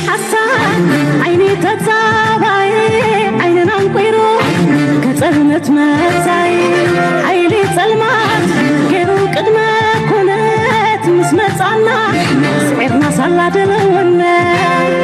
ሓሳብ ዓይኒ ተጻባይ ዓይንና ኣንቂሩ ከጸልምት መጻይ ሓይሊ ጸልማት ገይሩ ቅድመ ኩነት ምስ መጻና ስዒርና ሳላ ድልውነት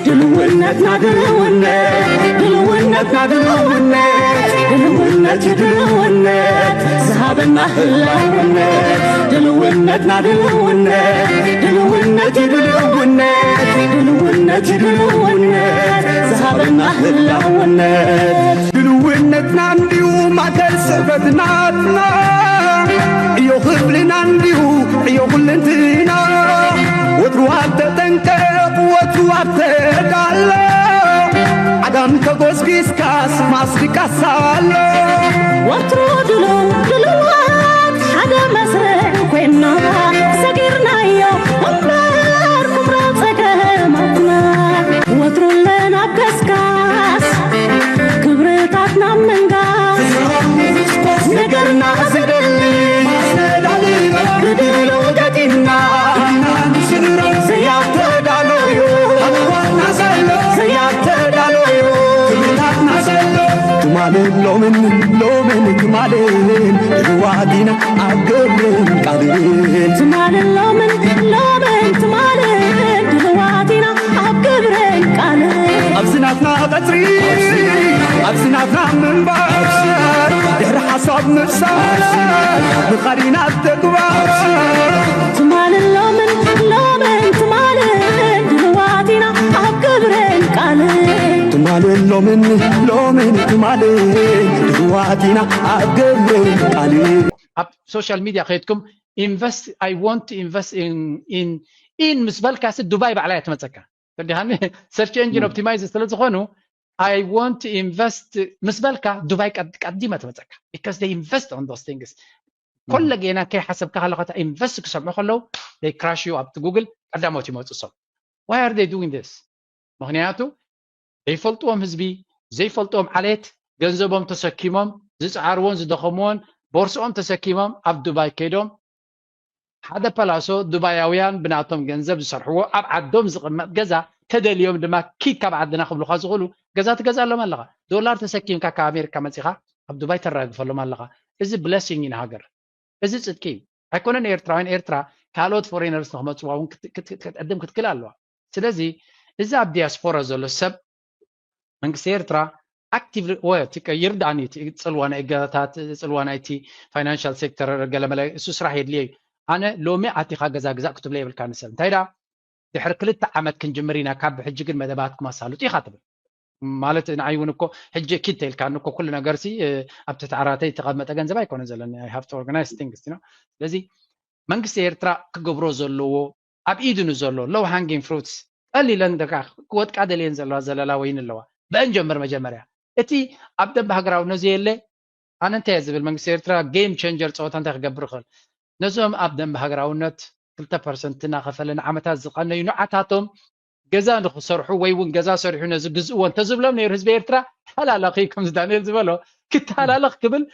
ድልውነትና ድልውነት ድልውነትና ድልውነት ድልውነት ድልውነት ዝሃበና ህላውነት ድልውነትና ድልውነት ድልውነት ድልውነት ድልውነት ድልውነት ዝሃበና ህላውነት ድልውነትና እንዲዩ ማእከል ስሕበትናትና እዩ ክብልና እንዲዩ እዩ ኩልንትና ወትሩ ኣብ ተጠንቀቕ ወትሩ ኣብ ተዳሎ ዓጋም ተጎስጊስካስ ማስቲካስ ኣሎ ወትሩ ድሉ ድልዋት ሓደ መስርዕ ኮይና ሰጊርናዮ እምበር ኩምራ ጸገማትና ወትሩ ኣለና ኣብ ገስጋስ ክብርታትና ምንጋስ ነገርና ዘደሊ ብድብሎ ገጢምና ዘያተዳሎዩ ዘያተዳሎዩ ትማልን ሎምን ሎምን ትማልን ድልዋት ኢና ኣብ ግብርን ቃልን ትማልን ሎምን ሎምን ትማልን ድልዋት ኢና ኣብ ግብርን ቃልን ኣብዚ ናትና ቀጽሪ ኣብዚ ናትና ምንባር ድሕሪ ሓሳብ ምፍሳር ምኻድ ኢና ኣብ ተግባር ትማልን ሎምን ሎምን ትማልን ድልዋት ኢና ኣብ ግብርን ቃልን ትማልን ሎምን ሎምን ትማልን ድልዋት ኢና ኣብ ግብርን ቃልን ኣብ social media ከይድኩም invest I want to invest in in in ምስ በልካ ሲ ዱባይ ባዕላ እያ ትመፀካ ተዲሃኒ search engine optimize ስለ ዝኾኑ I want to invest ምስ በልካ ዱባይ ቀዲማ ትመፀካ because they invest on those things ኮለ ጌና ከይሓሰብካ ከለካ invest ክሰምዑ ከለዉ they crash you ኣብቲ ጉግል ቀዳሞት ይመፁ ሰብ why are they doing this ምክንያቱ ዘይፈልጥዎም ህዝቢ ዘይፈልጥዎም ዓሌት ገንዘቦም ተሰኪሞም ዝፀዓርዎን ዝደኸምዎን ቦርስኦም ተሰኪሞም ኣብ ዱባይ ከይዶም ሓደ ፓላሶ ዱባያውያን ብናቶም ገንዘብ ዝሰርሕዎ ኣብ ዓዶም ዝቕመጥ ገዛ ተደልዮም ድማ ኪድ ካብ ዓድና ክብሉካ ዝኽእሉ ገዛ ትገዝኣሎም ኣለኻ። ዶላር ተሰኪምካ ካብ ኣሜሪካ መፂኻ ኣብ ዱባይ ተራግፈሎም ኣለኻ። እዚ blessing እዩ ንሃገር። እዚ ፅድቂ እዩ። ኣይኮነን ኤርትራውያን ኤርትራ ካልኦት foreigners ንክመፅዋ እውን ክትዕድም ክትክእል ኣለዋ። ስለዚ እዚ ኣብ ዲያስፖራ ዘሎ ሰብ መንግስቲ ኤርትራ active ይርዳእኒ እቲ ፅልዋ ናይ እገዛታት ፅልዋ ናይቲ financial sector ገለመለ እሱ ስራሕ የድልዮ እዩ ኣነ ሎሚ ኣቲኻ ገዛ ግዛእ ክትብለ የብልካ ንሰብ እንታይ ዳ ድሕሪ ክልተ ዓመት ክንጅምር ኢና ካብ ብሕጂ ግን መደባትኩም ኣሳልጡ ኢኻ ትብል ማለት ንዓይ እውን እኮ ሕጂ ኪድ ተልካኒ እኮ ኩሉ ነገር ሲ ኣብ ትሕቲ ዓራተይ ተቐመጠ ገንዘብ ኣይኮነ ዘለኒ I have to organize things you know ስለዚ መንግስቲ ኤርትራ ክገብሮ ዘለዎ ኣብ ኢዱ ንዘሎ low hanging fruits ቀሊለን ደቃ ክወድቃ ደልየን ዘለዋ ዘለላ ወይኒ ኣለዋ በአን ጀምር መጀመርያ እቲ ኣብ ደንበ ሃገራዊ ነዚ የለ ኣነ እንታይ ዝብል መንግስቲ ኤርትራ game changer ፀወታ እንታይ ክገብር ይኽእል ነዞም ኣብ ደንበ ሃገራውነት ክልተ ፐርሰንት እናኸፈለ ንዓመታት ዝቐነዩ ንዓታቶም ገዛ ንክሰርሑ ወይ እውን ገዛ ሰሪሑ ነዚ ግዝእዎ እንተዝብሎም ነይሩ ህዝቢ ኤርትራ ተሃላለኺ ከምዚ ዳንኤል ዝበሎ ክተሃላለኽ ክብል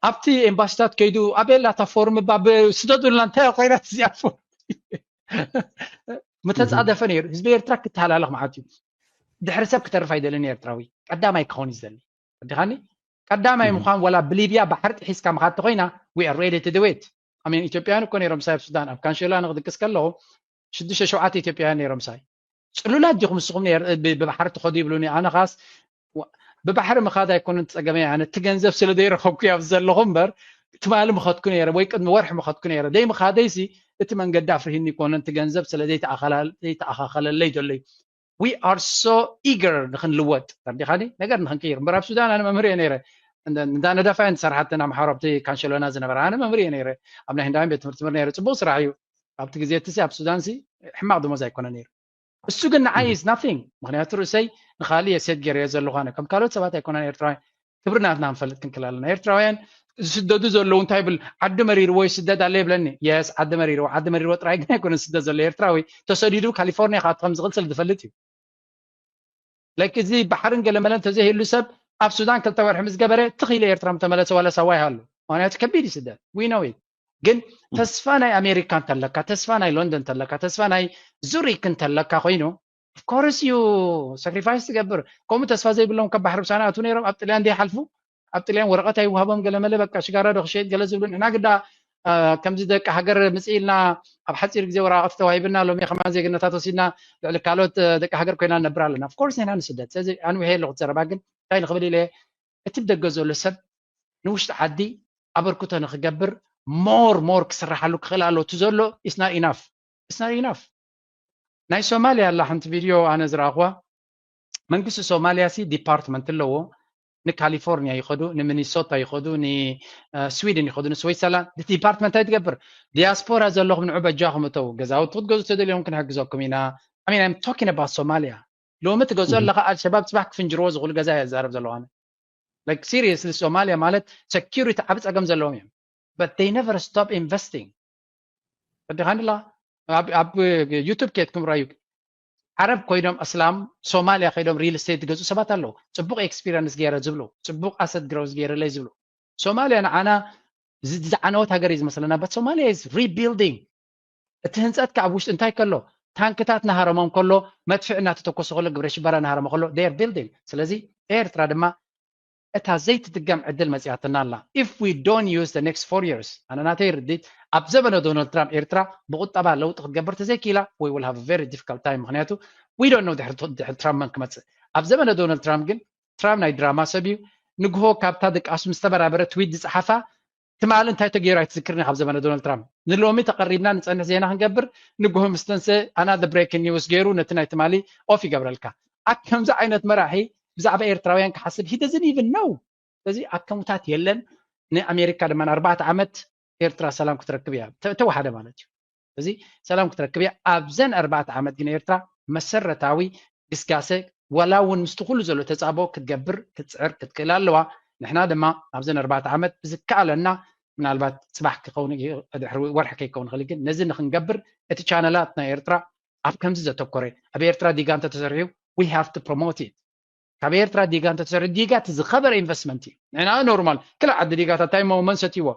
ኣብቲ ኤምባሲታት ከይዱ ኣበየላታ ፎርም ባ ስደዱልና እንታይ ኮይና እዚኣ ፎርም ምተፃደፈ ነይሩ ህዝቢ ኤርትራ ክተሃላለኽ ማለት እዩ ድሕሪ ሰብ ክተርፍ ኣይደልን ኤርትራዊ ቀዳማይ ክኸውን እዩ ዝደሊ ዲኻኒ ቀዳማይ ምዃን ወላ ብሊብያ ባሕሪ ጥሒስካ ምኻድ ተኮይና we are ready to do it ኣሜን ኢትዮጵያውያን እኮ ነይሮም ሳይ ኣብ ሱዳን ኣብ ካንሸላ ንክድቅስ ከለኹ ሽዱሽተ ሸውዓተ ኢትዮጵያውያን ነይሮም ሳይ ፅሉላት ዲኹም ንስኹም ብባሕሪ ትኸዱ ይብሉኒ ኣነ ኻስ ብባሕሪ ምኻድ ኣይኮነን ፀገመይ ኣነ እቲ ገንዘብ ስለ ዘይረኸብኩ ኣብ ዘለኹ እምበር ትማሊ ምኸድኩ ነይረ ወይ ቅድሚ ወርሒ ምኸድኩ ነይረ ደይ ምኻደይሲ እቲ መንገዲ ኣፍርሂኒ ይኮነን እቲ ገንዘብ ስለ ዘይተኣኻኸለለይ ዘሎ እዩ we are so eager ንክንልወጥ ተርዲኻኒ ነገር ንክንቅይር እምበር ኣብ ሱዳን ኣነ መምህር እየ ነይረ እንዳ ነዳፋ እየን ዝሰርሓተን ኣምሓሮ ኣብቲ ካንሸሎና ዝነበረ ኣነ መምህር እየ ነይረ ኣብ ናይ ህንዳውያን ቤት ትምህርቲ ትምህር ነይረ ፅቡቅ ስራሕ እዩ ኣብቲ ግዜ እቲ ኣብ ሱዳን ሲ ሕማቅ ደሞዝ ኣይኮነ ነይሩ እሱ ግን ንዓይ is nothing ምክንያቱ ርእሰይ ንካሊእ እየ set ገይረዮ ዘለኳነ ከም ካልኦት ሰባት ኣይኮነን ኤርትራውያን ክብሪ ናትና ክንፈልጥ ክንክእል ኣለና ኤርትራውያን ዝስደዱ ዘለዉ እንታይ ይብል ዓዲ መሪርዎ ይስደድ ኣለ ይብለኒ yes ዓዲ መሪርዎ ዓዲ መሪርዎ ጥራይ ግን ኣይኮነ ዝስደድ ዘሎ ኤርትራዊ ተሰዲዱ ካሊፎርኒያ ክኣቱ ከም ዝኽእል ስለ ዝፈልጥ እዩ like እዚ ባሕርን ገለመለን ተዘይህሉ ሰብ ኣብ ሱዳን ክልተ ወርሒ ምስ ገበረ ትኽ ኢለ ኤርትራ ምተመለሰ ዋላ ሳዋ ይሃሉ ምክንያቱ ከቢድ እዩ ስደት we know it ግን ተስፋ ናይ ኣሜሪካ እንተለካ ተስፋ ናይ ሎንደን እንተለካ ተስፋ ናይ ዙሪክ እንተለካ ኮይኑ Of course እዩ ሳክሪፋይስ ትገብር። ከምኡ ተስፋ ዘይብሎም ካብ ባሕሪ ምሳና ኣትዉ ነይሮም ኣብ ጥልያን ዘይሓልፉ ኣብ ጥልያን ወረቐት ኣይወሃቦም ገለ መለ በቃ ሽጋራ ዶ ክሸይጥ ገለ ዝብሉ ንሕና ግዳ ከምዚ ደቂ ሃገር ምጽእ ኢልና ኣብ ሓጺር ግዜ ወረቓቕቲ ተዋሂብና ሎሚ ከማን ዜግነታት ወሲድና ልዕሊ ካልኦት ደቂ ሃገር ኮይና ንነብር ኣለና። Of course ንሕና ንስደድ። ስለዚ ኣንውሔ ኣለኹ ዘረባ ግን እንታይ ንኽብል ኢለ እቲ ደገ ዘሎ ሰብ ንውሽጢ ዓዲ ኣበርክቶ ንክገብር more more ክስራሓሉ ክኽእል ኣሎ። እቲ ዘሎ is not enough is not enough። ናይ ሶማልያ ኣላ ሓንቲ ቪድዮ ኣነ ዝረኣኽዋ መንግስቲ ሶማልያ ሲ ዲፓርትመንት ኣለዎ። ንካሊፎርኒያ ይኸዱ፣ ንሚኒሶታ ይኸዱ፣ ንስዊድን ይኸዱ፣ ንስዊትዘርላንድ። እቲ ዲፓርትመንት እንታይ ትገብር? ዲያስፖራ ዘለኹም ንዑ በጃኹም እተው፣ ገዛውቲ ክትገዙ ተደልዮም ክንሕግዘኩም ኢና። I mean, I'm talking about ሶማልያ። ሎሚ ትገዝኦ ኣለኻ ኣልሸባብ ፅባሕ ክፍንጅርዎ ዝኽእሉ ገዛ እየ ዝዛረብ ዘለኹ ኣነ። Like seriously ሶማልያ ማለት security ዓቢ ጸገም ዘለዎም እዮም። But they never stop investing። ፈዲኻኒ ኣለኻ ኣብ ዩቱብ ኬድኩም ራዩ ዓረብ ኮይዶም እስላም ሶማልያ ከይዶም ሪል ስቴት ዝገዝኡ ሰባት ኣለዉ። ጽቡቕ ኤክስፒሪንስ ገይረ ዝብሉ ጽቡቕ ኣሰት ግሮዝ ገይረለይ ዝብሉ ሶማልያ ንዓና ዝዓነወት ሃገር እዩ ዝመስለና። But ሶማልያ is rebuilding። እቲ ህንፀት ከ ኣብ ውሽጢ እንታይ ከሎ ታንክታት ናሃረሞም ከሎ መድፍዕ እናተተኮሰ ከሎ ግብረ ሽበራ ናሃረሞ ከሎ they are building። ስለዚ ኤርትራ ድማ እታ ዘይትድገም ዕድል መፂኣትና ኣላ። If we don't use the next four years ኣነ ናተይ ርድኢት ኣብ ዘበነ ዶናልድ ትራምፕ ኤርትራ ብቁጠባ ለውጢ ክትገብር ተዘይክኢላ we will have a very difficult time። ምክንያቱ we don't know ድሕሪ ትራምፕ መን ክመፅእ። ኣብ ዘበነ ዶናልድ ትራምፕ ግን ትራምፕ ናይ ድራማ ሰብ እዩ። ንግሆ ካብታ ድቃሱ ምስ ተበራበረ ትዊት ዝፀሓፋ ትማሊ እንታይ ተገይሩ ኣይትዝክርን ኢኻ ኣብ ዘመነ ዶናልድ ትራምፕ። ንሎሚ ተቐሪብና ንጸንሕ ዜና ክንገብር ንግሆ ምስ ተንሰ ኣና the breaking news ገይሩ ነቲ ናይ ትማሊ ኦፍ ይገብረልካ። ኣብ ከምዚ ዓይነት መራሒ ብዛዕባ ኤርትራውያን ክሓስብ he doesn't even know። ስለዚ ኣብ ከምታት የለን። ንኣሜሪካ ድማ ንኣርባዕተ ዓመት ኤርትራ ሰላም ክትረክብ እያ ተዋሓደ ማለት እዩ። እዚ ሰላም ክትረክብ እያ። ኣብዘን ኣርባዕተ ዓመት ግን ኤርትራ መሰረታዊ ግስጋሰ ዋላ እውን ምስቲ ኩሉ ዘሎ ተጻቦ ክትገብር ክትጽዕር ክትክእል ኣለዋ። ንሕና ድማ ኣብዘን ኣርባዕተ ዓመት ብዝከኣለና ምናልባት ጽባሕ ክኸውን ድሕሪ ወርሒ ከይከውን ይኽእል ግን ነዚ ንክንገብር እቲ ቻነላት ናይ ኤርትራ ኣብ ከምዚ ዘተኮረ ኣብ ኤርትራ ዲጋ እንተተሰሪሑ we have to promote it። ካብ ኤርትራ ዲጋ እንተተሰሪሑ ዲጋ እቲ ዝኸበረ ኢንቨስትመንት እዩ። ንሕና ኖርማል ክልእ ዓዲ ዲጋታት እንታይ እሞ መን ሰትይዎ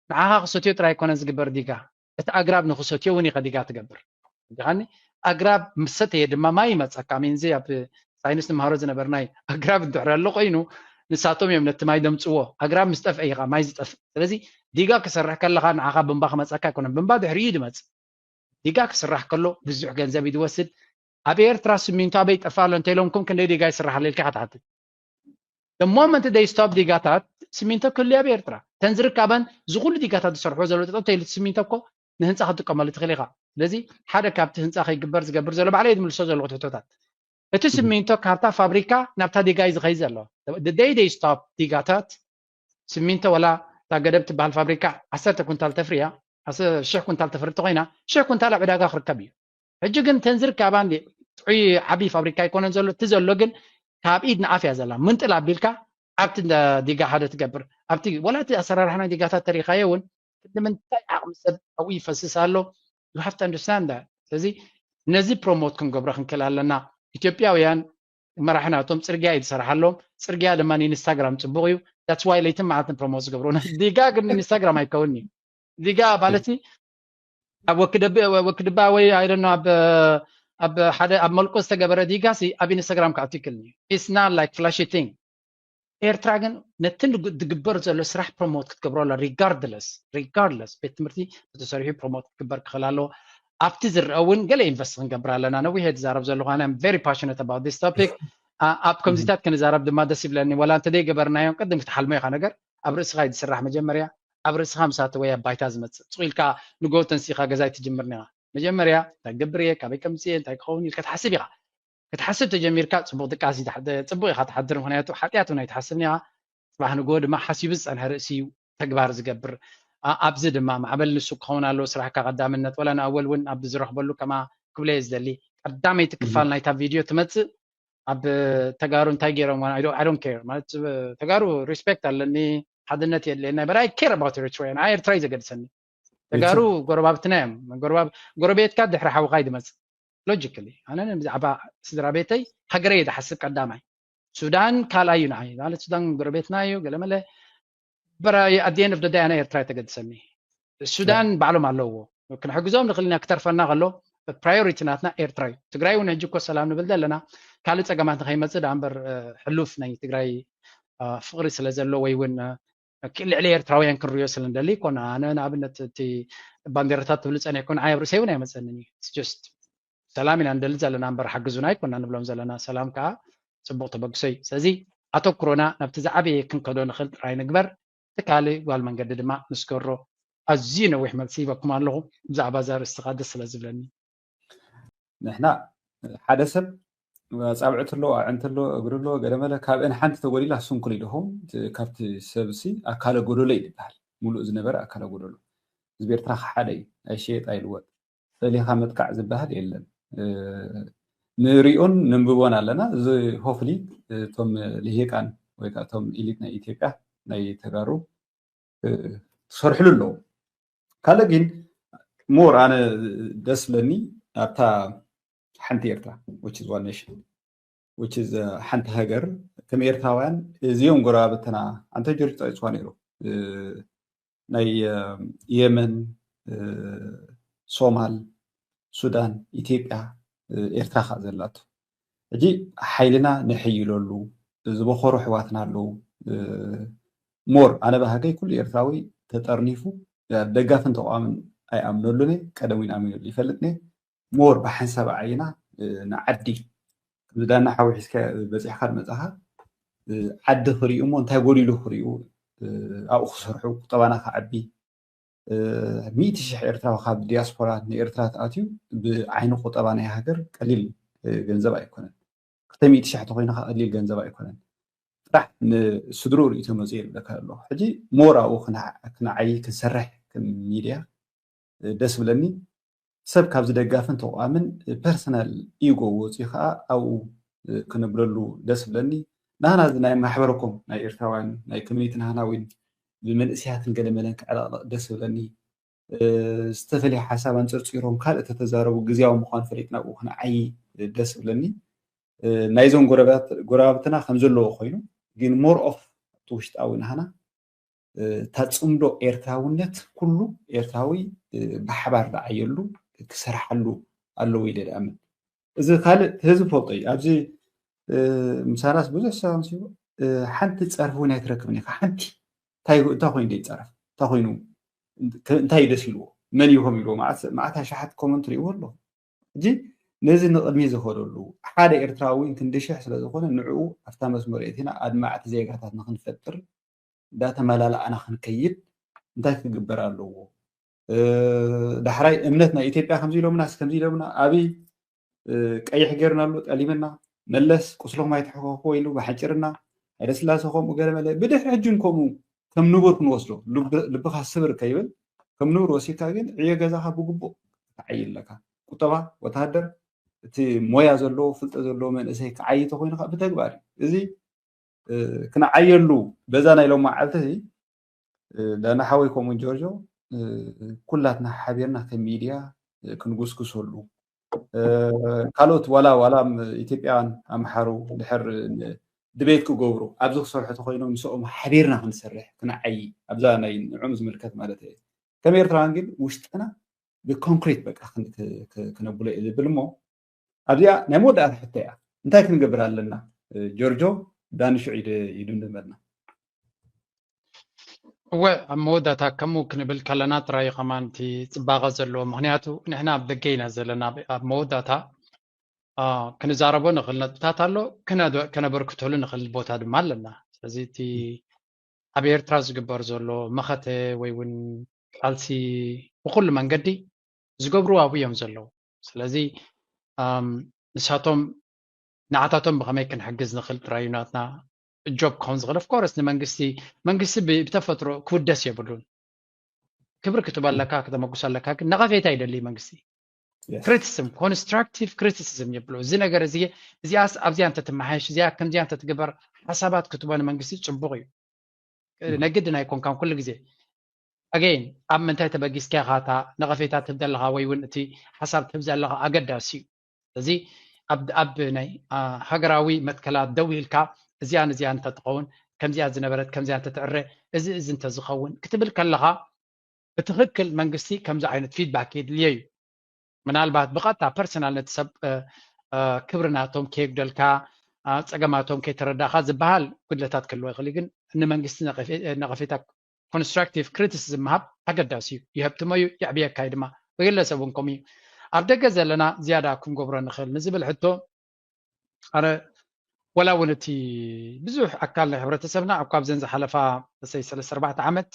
ንዓኻ ክሰትዮ ጥራይ ኣይኮነን ዝግበር ዲጋ፣ እቲ ኣግራብ ንኽሰትዮ እውን ኢኻ ዲጋ ትገብር። ዲኻኒ ኣግራብ ምስ ሰተየ ድማ ማይ ይመፀካ። ሚንዚ ኣብ ሳይንስ ንምሃሮ ዝነበርናይ ኣግራብ እንድሕር ኣሎ ኮይኑ ንሳቶም እዮም ነቲ ማይ ደምፅዎ። ኣግራብ ምስ ጠፍአ ኢኻ ማይ ዝጠፍእ። ስለዚ ዲጋ ክሰርሕ ከለኻ ንዓኻ ብንባ ክመፀካ ኣይኮነን፣ ብንባ ድሕሪኡ ድመፅ። ዲጋ ክስራሕ ከሎ ብዙሕ ገንዘብ እዩ ዝወስድ። ኣብ ኤርትራ ስሚንቶ ኣበይ ጠፋ ኣሎ እንተኢሎምኩም ክንደይ ዲጋ ይስራሕ ኣሎ ኢልካ ክትሓትት። The moment they stop ዲጋታት ስሚንቶ ክህሉ ኣብ ኤርትራ ተን ዝርካበን ዝኩሉ ዲጋታት ዝሰርሕዎ ዘሎ ጠጠው ተይሉ ስሚንቶ እኮ ንህንፃ ክትጥቀመሉ ትኽእል ኢኻ። ስለዚ ሓደ ካብቲ ህንፃ ከይግበር ዝገብር ዘሎ ባዕለይ ዝምልሶ ዘለኹ ትሕቶታት እቲ ስሚንቶ ካብታ ፋብሪካ ናብታ ዲጋ እዩ ዝኸይ ዘሎ። The day they stop ዲጋታት ስሚንቶ ወላ እታ ገደብ ትበሃል ፋብሪካ ዓሰርተ ኩንታል ተፍርያ ሽሕ ኩንታል ተፍሪ ተኮይና ሽሕ ኩንታል ኣብ ዕዳጋ ክርከብ እዩ። ሕጂ ግን ተን ዝርካባ እንዲ ጥዑይ ዓብዪ ፋብሪካ ኣይኮነን ዘሎ እቲ ዘሎ ግን ካብ ኢድ ንኣፍ እያ ዘላ ምንጥል ኣቢልካ ኣብቲ ዲጋ ሓደ ትገብር ኣብቲ ወላ እቲ ኣሰራርሓ ናይ ዲጋታት ተሪኻዮ እውን ክንዲ ምንታይ ዓቕሚ ሰብ ኣብኡ ይፈስስ ኣሎ you have to understand that። ስለዚ ነዚ ፕሮሞት ክንገብሮ ክንክእል ኣለና። ኢትዮጵያውያን መራሒ ናቶም ፅርግያ እዩ ዝሰርሓሎም። ፅርግያ ድማ ንኢንስታግራም ፅቡቕ እዩ። That's why ለይትን መዓልትን ፕሮሞት ዝገብሩ ዲጋ ግን ኢንስታግራም ኣይከውን እዩ። ዲጋ ማለት ኣብ ወክድባ ወይ I don't know ኣብ ኣብ ሓደ ኣብ መልቆ ዝተገበረ ዲጋ ሲ ኣብ ኢንስታግራም ክኣቱ ይክእል እዩ። It's not like flashy thing። ኤርትራ ግን ነቲ ዝግበር ዘሎ ስራሕ ፕሮሞት ክትገብሮ ኣላ regardless regardless ቤት ትምህርቲ ተሰሪሑ ፕሮሞት ክትግበር ክኽእል ኣለዎ። ኣብቲ ዝረአ እውን ገለ ኢንቨስት ክንገብር ኣለና። ነዊሕ እየ ዝዛረብ ዘለኹ ኣነ I'm very passionate about this topic። ኣብ ከምዚታት ክንዛረብ ድማ ደስ ይብለኒ። ወላ እንተደይገበርናዮ ቅድም ክትሓልሞ ኢኻ ነገር ኣብ ርእስኻ እዩ ዝስራሕ መጀመርያ ኣብ ርእስኻ ምስ ኣተወ ኣብ ባይታ ዝመጽእ። ጽቕ ኢልካ ንጎ ተንሲኻ ገዛ ኣይትጅምርን ኢኻ። መጀመርያ እንታይ ክገብር እየ፣ ካበይ ከምጽእ እየ፣ እንታይ ክኸውን ኢልካ ትሓስብ ኢኻ። ክትሓስብ ተጀሚርካ ጽቡቕ ድቃስ እዩ ትሓ- ጽቡቕ ኢኻ ትሓድር፣ ምኽንያቱ ሓጢኣት እውን ኣይትሓስብን ኢኻ። ጽባሕ ንግሆ ድማ ሓሲቡ ዝጸንሐ ርእሲ እዩ ተግባር ዝገብር። ኣ- ኣብዚ ድማ ማዕበል ንሱ ክኸውን ኣለዎ፣ ስራሕካ ቀዳምነት። ወላ ንኣወል እውን ኣብ ዝረኽበሉ ከማ ክብሎ እየ ዝደሊ። ቀዳመይቲ ክፋል ናይታ ቪድዮ ትመጽእ ኣብ ተጋሩ እንታይ ገይሮም I don't, I don't care ማለት ተጋሩ ሪስፔክት ኣለኒ ሓድነት የድልየና but I care about Eritrean ኣይ ኤርትራ እዩ ዘገድሰኒ ተጋሩ ጎረባብትና እዮም ጎረባብ ጎረቤትካ ድሕሪ ሓውኻ እዩ ዝመፅእ logically ኣነ ብዛዕባ ስድራ ቤተይ ሃገረይ እየ ዝሓስብ ቀዳማይ ሱዳን ካልኣይ እዩ ንዓይ ማለት ሱዳን ጎረቤትና እዩ ገለመለ but at the end of the day ኣነ ኤርትራ እዩ ተገድሰኒ ሱዳን ባዕሎም ኣለውዎ ክንሕግዞም ንኽእል ኢና ክተርፈና ከሎ ፕራዮሪቲ ናትና ኤርትራ እዩ። ትግራይ እውን ሕጂ እኮ ሰላም ንብል ዘለና ካልእ ፀገማት ንኸይመፅእ ደኣ እምበር ሕሉፍ ናይ ትግራይ ፍቕሪ ስለ ዘሎ ወይ እውን ልዕሊ ኤርትራውያን ክንሪኦ ስለ ንደሊ ኣይኮና። ኣነ ንኣብነት እቲ ባንዴራታት ትብሉ ፀኒሕኩም ንዓይ ኣብ ርእሰይ እውን ኣይመፀንን እዩ። ጀስት ሰላም ኢና ንደሊ ዘለና እምበር ሓግዙና ኣይኮና ንብሎም ዘለና። ሰላም ከዓ ፅቡቕ ተበግሶ እዩ። ስለዚ ኣተኩሮና ናብቲ ዝዓበየ ክንከዶ ንኽእል ጥራይ ንግበር። ትካሊ ጓል መንገዲ ድማ ንስገሮ። ኣዝዩ ነዊሕ መልሲ ይበኩም ኣለኹ ብዛዕባ እዛ ርእስቲ ከዓ ደስ ስለ ዝብለኒ። ንሕና ሓደ ሰብ ኣፃብዕቲ ኣለዎ፣ ኣዕንቲ ኣለዎ፣ እግሪ ኣለዎ፣ ገለመለ ካብአን ሓንቲ ተጎዲላ ስንኩል ይደኹም። ካብቲ ሰብሲ ኣካለ ጎደሎ እዩ ዝበሃል። ሙሉእ ዝነበረ ኣካለ ጎደሎ። ህዝቢ ኤርትራ ሓደ እዩ፣ ኣይሸየጥ ኣይልወጥ። ፈሊኻ ምጥቃዕ ዝበሃል የለን። ንሪኦን ንንብቦን ኣለና። እዚ ሆፍሊ እቶም ልሂቃን ወይ ከዓ እቶም ኢሊት ናይ ኢትዮጵያ ናይ ተጋሩ ክሰርሕሉ ኣለዎም። ካልእ ግን ሞር ኣነ ደስ ለኒ ኣብታ ሓንቲ ኤርትራ which is one nation which is ሓንቲ ሃገር ከም ኤርትራውያን እዚኦም ጎረባብትና ኣንተ ጆርጅ ጠቂስዋ ነይሩ ናይ የመን፣ ሶማል፣ ሱዳን፣ ኢትዮጵያ፣ ኤርትራ ከዓ ዘላቶ ሕጂ ሓይልና ነሕይለሉ ዝበኾሩ ኣሕዋትና ኣለዉ። ሞር ኣነ ባህገይ ኩሉ ኤርትራዊ ተጠርኒፉ ደጋፍን ተቋምን ኣይኣምነሉን እየ። ቀደም እውን ኣሚነሉ ይፈልጥን እየ። ሞር ብሓንሳብ ዓይና ንዓዲ ከምዚ ዳና ሓዊ ሒዝካ በፂሕካ ዝመፃኻ ዓዲ ክሪኡ እሞ እንታይ ጎዲሉ ክሪኡ ኣብኡ ክሰርሑ ቁጠባና ክዓቢ ሚእቲ ሽሕ ኤርትራዊ ካብ ዲያስፖራ ንኤርትራ ተኣትዩ ብዓይኒ ቁጠባ ናይ ሃገር ቀሊል ገንዘብ ኣይኮነን። ክልተ ሚእቲ ሽሕ ተኮይኑ ቀሊል ገንዘብ ኣይኮነን። ጥራሕ ንስድርኡ ርእይቶ መፅኡ ይብለካ ኣሎ። ሕጂ ሞር ኣብኡ ክንዓይ ክንሰርሕ ከም ሚድያ ደስ ብለኒ። ሰብ ካብዚ ደጋፍን ተቋምን ፐርሰናል ኢጎ ወፂኡ ከዓ ኣብኡ ክነብለሉ ደስ ብለኒ። ናህና ናይ ማሕበረኮም ናይ ኤርትራውያን ናይ ኮሚኒቲ ናህና እውን ብመንእስያትን ገለመለን ክዕለቕለቕ ደስ ብለኒ። ዝተፈለየ ሓሳብ ኣንፀርፂሮም ካልእ ተተዛረቡ ግዜያዊ ምኳኑ ፈሊጥና ኣብኡ ክንዓይ ደስ ብለኒ። ናይዞም ጎረባብትና ከም ዘለዎ ኮይኑ ግን ሞር ኦፍ እቲ ውሽጣዊ ናህና እታ ፅምዶ ኤርትራውነት ኩሉ ኤርትራዊ ብሓባር ዝዓየሉ ክሰርሓሉ ኣለዎ ኢለ ዝኣምን። እዚ ካልእ ህዝቢ ፈልጦ እዩ። ኣብዚ ምሳናስ ብዙሕ ሰብ ኣምሲቡ ሓንቲ ፀርፊ እውን ኣይትረክብን ኢኻ። ሓንቲ እንታይ ኮይኑ ይፀረፍ እንታይ ኮይኑ እንታይ ደስ ኢልዎ መን ይኾም ኢልዎ መዓት ኣሻሓት ኮመንት ሪእዎ ኣለኹ። ሕጂ ነዚ ንቕድሚ ዝኸደሉ ሓደ ኤርትራዊ እውን ክንዲ ሽሕ ስለ ዝኾነ ንዕኡ ኣብታ መስመር እቲና ኣድማዕቲ ዜጋታት ንክንፈጥር እንዳተመላላእና ክንከይድ እንታይ ክግበር ኣለዎ? ዳሕራይ እምነት ናይ ኢትዮጵያ ከምዚ ኢሎምና ከምዚ ኢሎምና ኣብይ ቀይሕ ገይርና ኣሎ ጠሊምና መለስ ቁስሎም ኣይትሕከክዎ ኢሉ ብሓጭርና ሃይለስላሴ ከምኡ ገለ መለ ብድሕሪ ሕጂ ከምኡ ከም ንቡር ክንወስዶ ልብኻ ስብር ከይብል ከም ንቡር ወሲድካ ግን ዕዮ ገዛኻ ብግቡእ ክትዓይ ኣለካ። ቁጠባ ወተሃደር እቲ ሞያ ዘለዎ ፍልጠት ዘለዎ መንእሰይ ክዓይ ተኮይኑ ከዓ ብተግባር እዩ እዚ ክንዓየሉ በዛ ናይ ሎም መዓልቲ እዚ ዳና ሓወይ ከምኡ ጆርጆ ኩላትና ሓቢርና ከም ሚድያ ክንጉስጉሰሉ ካልኦት ዋላ ዋላ ኢትዮጵያን ኣምሓሩ ድሕር ድቤት ክገብሩ ኣብዚ ክሰርሑ ተኮይኖም ምስኦም ሓቢርና ክንሰርሕ ክንዓይ ኣብዛ ናይ ንዕኦም ዝምልከት ማለት እየ ከም ኤርትራውያን ግን ውሽጥና ብኮንክሪት በቃ ክነብሎ እየ ዝብል እሞ ኣብዚኣ ናይ መወዳእታ ሕቶ እያ እንታይ ክንገብር ኣለና ጆርጆ ዳንሹ ኢዱ ንመልና እወ ኣብ መወዳእታ ከምኡ ክንብል ከለና ጥራይ ከማን እቲ ፅባቐ ዘለዎ ምክንያቱ ንሕና ኣብ ደገ ኢና ዘለና ኣብ መወዳእታ ክንዛረቦ ንኽእል ነጥብታት ኣሎ ከነበርክተሉ ንኽእል ቦታ ድማ ኣለና ስለዚ እቲ ኣብ ኤርትራ ዝግበር ዘሎ መኸተ ወይ እውን ቃልሲ ብኩሉ መንገዲ ዝገብሩ ኣብኡ እዮም ዘለዉ ስለዚ ንሳቶም ንዓታቶም ብኸመይ ክንሕግዝ ንኽእል ጥራይ እዩ ናትና ጆብ ክኸውን ዝኽእል ኦፍኮርስ ንመንግስቲ መንግስቲ ብተፈጥሮ ክውደስ የብሉን ክብሪ ክትበለካ ክተመጉሰለካ ግን ነቐፌታ ይደሊ መንግስቲ criticism constructive criticism ይብሉ እዚ ነገር እዚ እዚኣስ ኣብዚኣ እንተትመሓየሽ እዚኣ ከምዚኣ እንተትግበር ሓሳባት ክትቦ ንመንግስቲ ፅቡቅ እዩ ነግድን ኣይኮንካን ኩሉ ግዜ ኣገይን ኣብ ምንታይ ተበጊስካ ኢኻ እታ ነቐፌታ ትህብ ዘለኻ ወይ እውን እቲ ሓሳብ ትህብ ዘለኻ ኣገዳሲ እዩ እዚ ኣብ ናይ ሃገራዊ መትከላት ደው ኢልካ እዚኣን እዚኣን እንተትኸውን ከምዚኣ ዝነበረት ከምዚኣ እንተትዕረ እዚ እዚ እንተዝኸውን ክትብል ከለኻ ብትኽክል መንግስቲ ከምዚ ዓይነት ፊድባክ የድልዮ እዩ ምናልባት ብቐጥታ ፐርሰናል ነቲ ሰብ ክብሪ ናቶም ከየጉደልካ፣ ጸገማቶም ከይተረዳእካ ዝበሃል ጉድለታት ክህልዎ ይኽእል እዩ። ግን ንመንግስቲ ነቐፌታ ኮንስትራክቲቭ ክሪቲሲዝም ምሃብ ኣገዳሲ እዩ። ይሀብትሞ እዩ፣ የዕብየካ እዩ ድማ። ብግለሰብ እውን ከምኡ እዩ። ኣብ ደገ ዘለና ዝያዳ ክንገብሮ ንኽእል ንዝብል ሕቶ፣ ኣነ ወላ እውን እቲ ብዙሕ ኣካል ናይ ሕብረተሰብና ኣብ ካብዘን ዝሓለፋ ሰይ ሰለስተ ኣርባዕተ ዓመት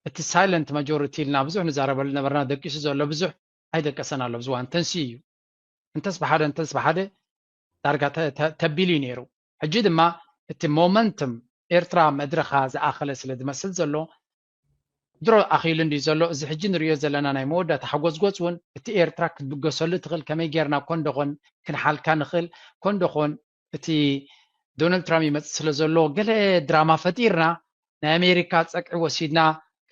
እቲ ሳይለንት ማጆሪቲ ኢልና ብዙሕ ንዛረበሉ ነበርና፣ ደቂሱ ዘሎ ብዙሕ ኣይደቀሰን ኣሎ። ብዝዋን ተንስኡ እዩ። እንተስ ብሓደ እንተስ ብሓደ ዳርጋ ተቢሉ እዩ ነይሩ። ሕጂ ድማ እቲ ሞመንትም ኤርትራ መድረኻ ዝኣኸለ ስለ ዝመስል ዘሎ ድሮ ኣኺሉ እንዲ ዘሎ፣ እዚ ሕጂ ንሪኦ ዘለና ናይ መወዳእታ ሓጎዝጎዝ እውን እቲ ኤርትራ ክትብገሰሉ ትኽእል፣ ከመይ ጌርና ኮንደኾን ክንሓልካ ንኽእል፣ ኮንደኾን እቲ ዶናልድ ትራምፕ ይመፅእ ስለ ዘሎ ገለ ድራማ ፈጢርና ናይ ኣሜሪካ ፀቅዒ ወሲድና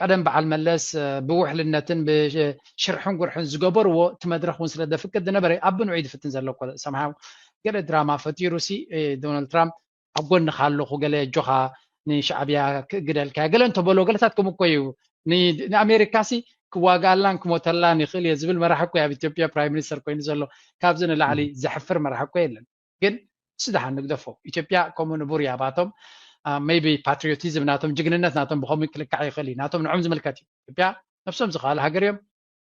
ቀደም በዓል መለስ ብውሕልነትን ብሽርሕን ጉርሕን ዝገበርዎ እቲ መድረኽ እውን ስለ ዘፍቅድ ዝነበረ ኣብ ብንዑ ዝፍትን ዘሎ ሰምሃው ገለ ድራማ ፈጢሩ ሲ ዶናልድ ትራምፕ ኣብ ጎንኻ ኣለኹ ገለ ኣጆኻ ንሻዕብያ ክእግደልካ ገለ እንተበሎ ገለታት ከምኡ እኮ እዩ። ንኣሜሪካ ሲ ክዋጋኣላን ክሞተላን ይኽእል እየ ዝብል መራሕ እኮ ኣብ ኢትዮጵያ ፕራይም ሚኒስተር ኮይኑ ዘሎ። ካብዚ ንላዕሊ ዘሕፍር መራሕ እኮ የለን። ግን እሱ ደሓን ንግደፎ። ኢትዮጵያ ከምኡ ንቡር እያ። ኣባቶም ሜይቢ ፓትሪዮቲዝም ናቶም ጅግንነት ናቶም ብኸምኡ ክልካዕ ይኽእል እዩ። ናቶም ንዖም ዝምልከት እዩ። ኢትዮጵያ ነብሶም ዝኸኣሉ ሃገር እዮም።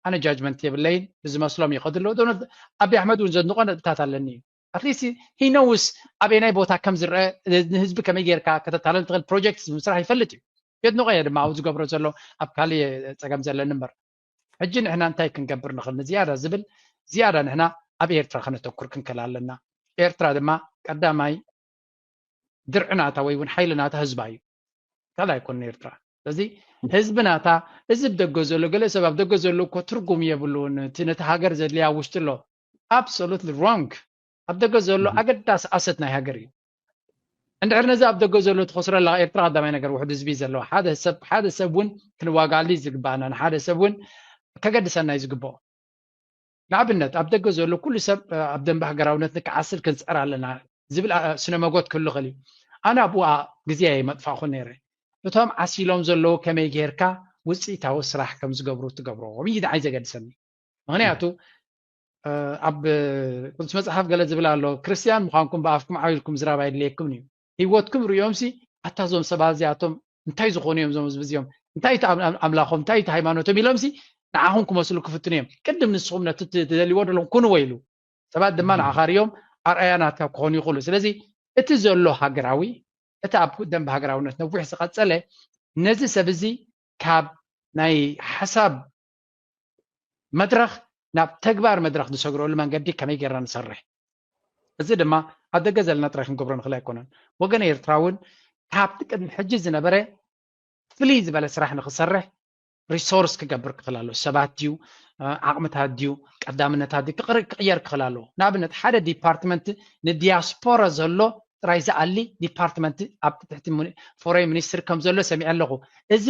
ኣነ ጃጅመንት የብለይን። ብዝመስሎም ይኸዱ ኣለዉ። ዶናልድ ኣቢ ኣሕመድ እውን ዘድንቖ ነጥብታት ኣለኒ እዩ። ኣትሊስት ሂ ኖውስ ኣበየናይ ቦታ ከም ዝረአ ንህዝቢ ከመይ ጌርካ ከተታለል ትኽእል ፕሮጀክት ምስራሕ ይፈልጥ እዩ። የድንቖ እየ ድማ ኣብ ዝገብሮ ዘሎ ኣብ ካልእ ጸገም ዘለኒ እምበር ሕጂ ንሕና እንታይ ክንገብር ንኽእል ንዝያዳ ዝብል ዝያዳ ንሕና ኣብ ኤርትራ ከነተኩር ክንክእል ኣለና። ኤርትራ ድማ ቀዳማይ ድርዒ ናታ ወይ እውን ሓይሊ ናታ ህዝባ እዩ። ካልእ ኣይኮንን ኤርትራ። ስለዚ ህዝቢ ናታ እዚ ኣብ ደገ ዘሎ ገለ ሰብ ኣብ ደገ ዘሎ እኮ ትርጉም የብሉን። እቲ ነቲ ሃገር ዘድልያ ኣብ ውሽጢ ኣሎ። Absolutely wrong። ኣብ ደገ ዘሎ ኣገዳሲ ኣሰት ናይ ሃገር እዩ። እንድሕር ነዚ ኣብ ደገ ዘሎ ትኸስሮ ኣለኻ ኤርትራ ቀዳማይ ነገር ውሕድ ህዝቢ እዩ ዘለዋ። ሓደ ሰብ ሓደ ሰብ እውን ክንዋጋሉ እዩ ዝግባኣና። ንሓደ ሰብ እውን ከገድሰና እዩ ዝግብኦ። ንኣብነት ኣብ ደገ ዘሎ ኩሉ ሰብ ኣብ ደንበ ሃገራውነት ንክዓስል ክንፅዕር ኣለና ዝብል ስነ መጎት ክህሉ ይኽእል እዩ። ኣነ ኣብኡ ግዜ የመጥፋእኹ ነይረ። እቶም ዓሲሎም ዘለዉ ከመይ ጌርካ ውፅኢታዊ ስራሕ ከም ዝገብሩ ትገብርዎም እዩ ንዓይ ዘገድሰኒ። ምኽንያቱ ኣብ ቅዱስ መፅሓፍ ገለ ዝብል ኣሎ፣ ክርስትያን ምዃንኩም ብኣፍኩም ዓው ኢልኩም ዝራብ ኣይድልየኩም እዩ። ህይወትኩም ርእዮም ሲ ኣታ እዞም ሰባት እዚኣቶም እንታይ ዝኾኑ እዮም እዞም ህዝቢ እዚኦም እንታይ እቲ ኣምላኾም እንታይ እቲ ሃይማኖቶም ኢሎም ሲ ንዓኹም ክመስሉ ክፍትኑ እዮም። ቅድም ንስኹም ነቲ ትደልይዎ ደለኹም ኩንዎ ኢሉ ሰባት ድማ ንዓኻ ርእዮም ኣርኣያ ናትካ ክኾኑ ይኽእሉ። ስለዚ እቲ ዘሎ ሃገራዊ እቲ ኣብ ደንብ ሃገራውነት ነዊሕ ዝቐጸለ ነዚ ሰብ እዚ ካብ ናይ ሓሳብ መድረኽ ናብ ተግባር መድረኽ ዝሰግረሉ መንገዲ ከመይ ጌርና ንሰርሕ። እዚ ድማ ኣብ ደገ ዘለና ጥራይ ክንገብሮ ንኽእል ኣይኮነን። ወገን ኤርትራ እውን ካብቲ ቅድሚ ሕጂ ዝነበረ ፍልይ ዝበለ ስራሕ ንክሰርሕ ሪሶርስ ክገብር ክኽእል ኣለዎ። ሰባት ድዩ፣ ዓቕምታት ድዩ፣ ቀዳምነታት ድዩ ክቕየር ክኽእል ኣለዎ። ንኣብነት ሓደ ዲፓርትመንት ንዲያስፖራ ዘሎ ጥራይ ዝኣሊ ዲፓርትመንት ኣብ ትሕቲ ፎሬን ሚኒስትሪ ከም ዘሎ ሰሚዐ ኣለኹ። እዚ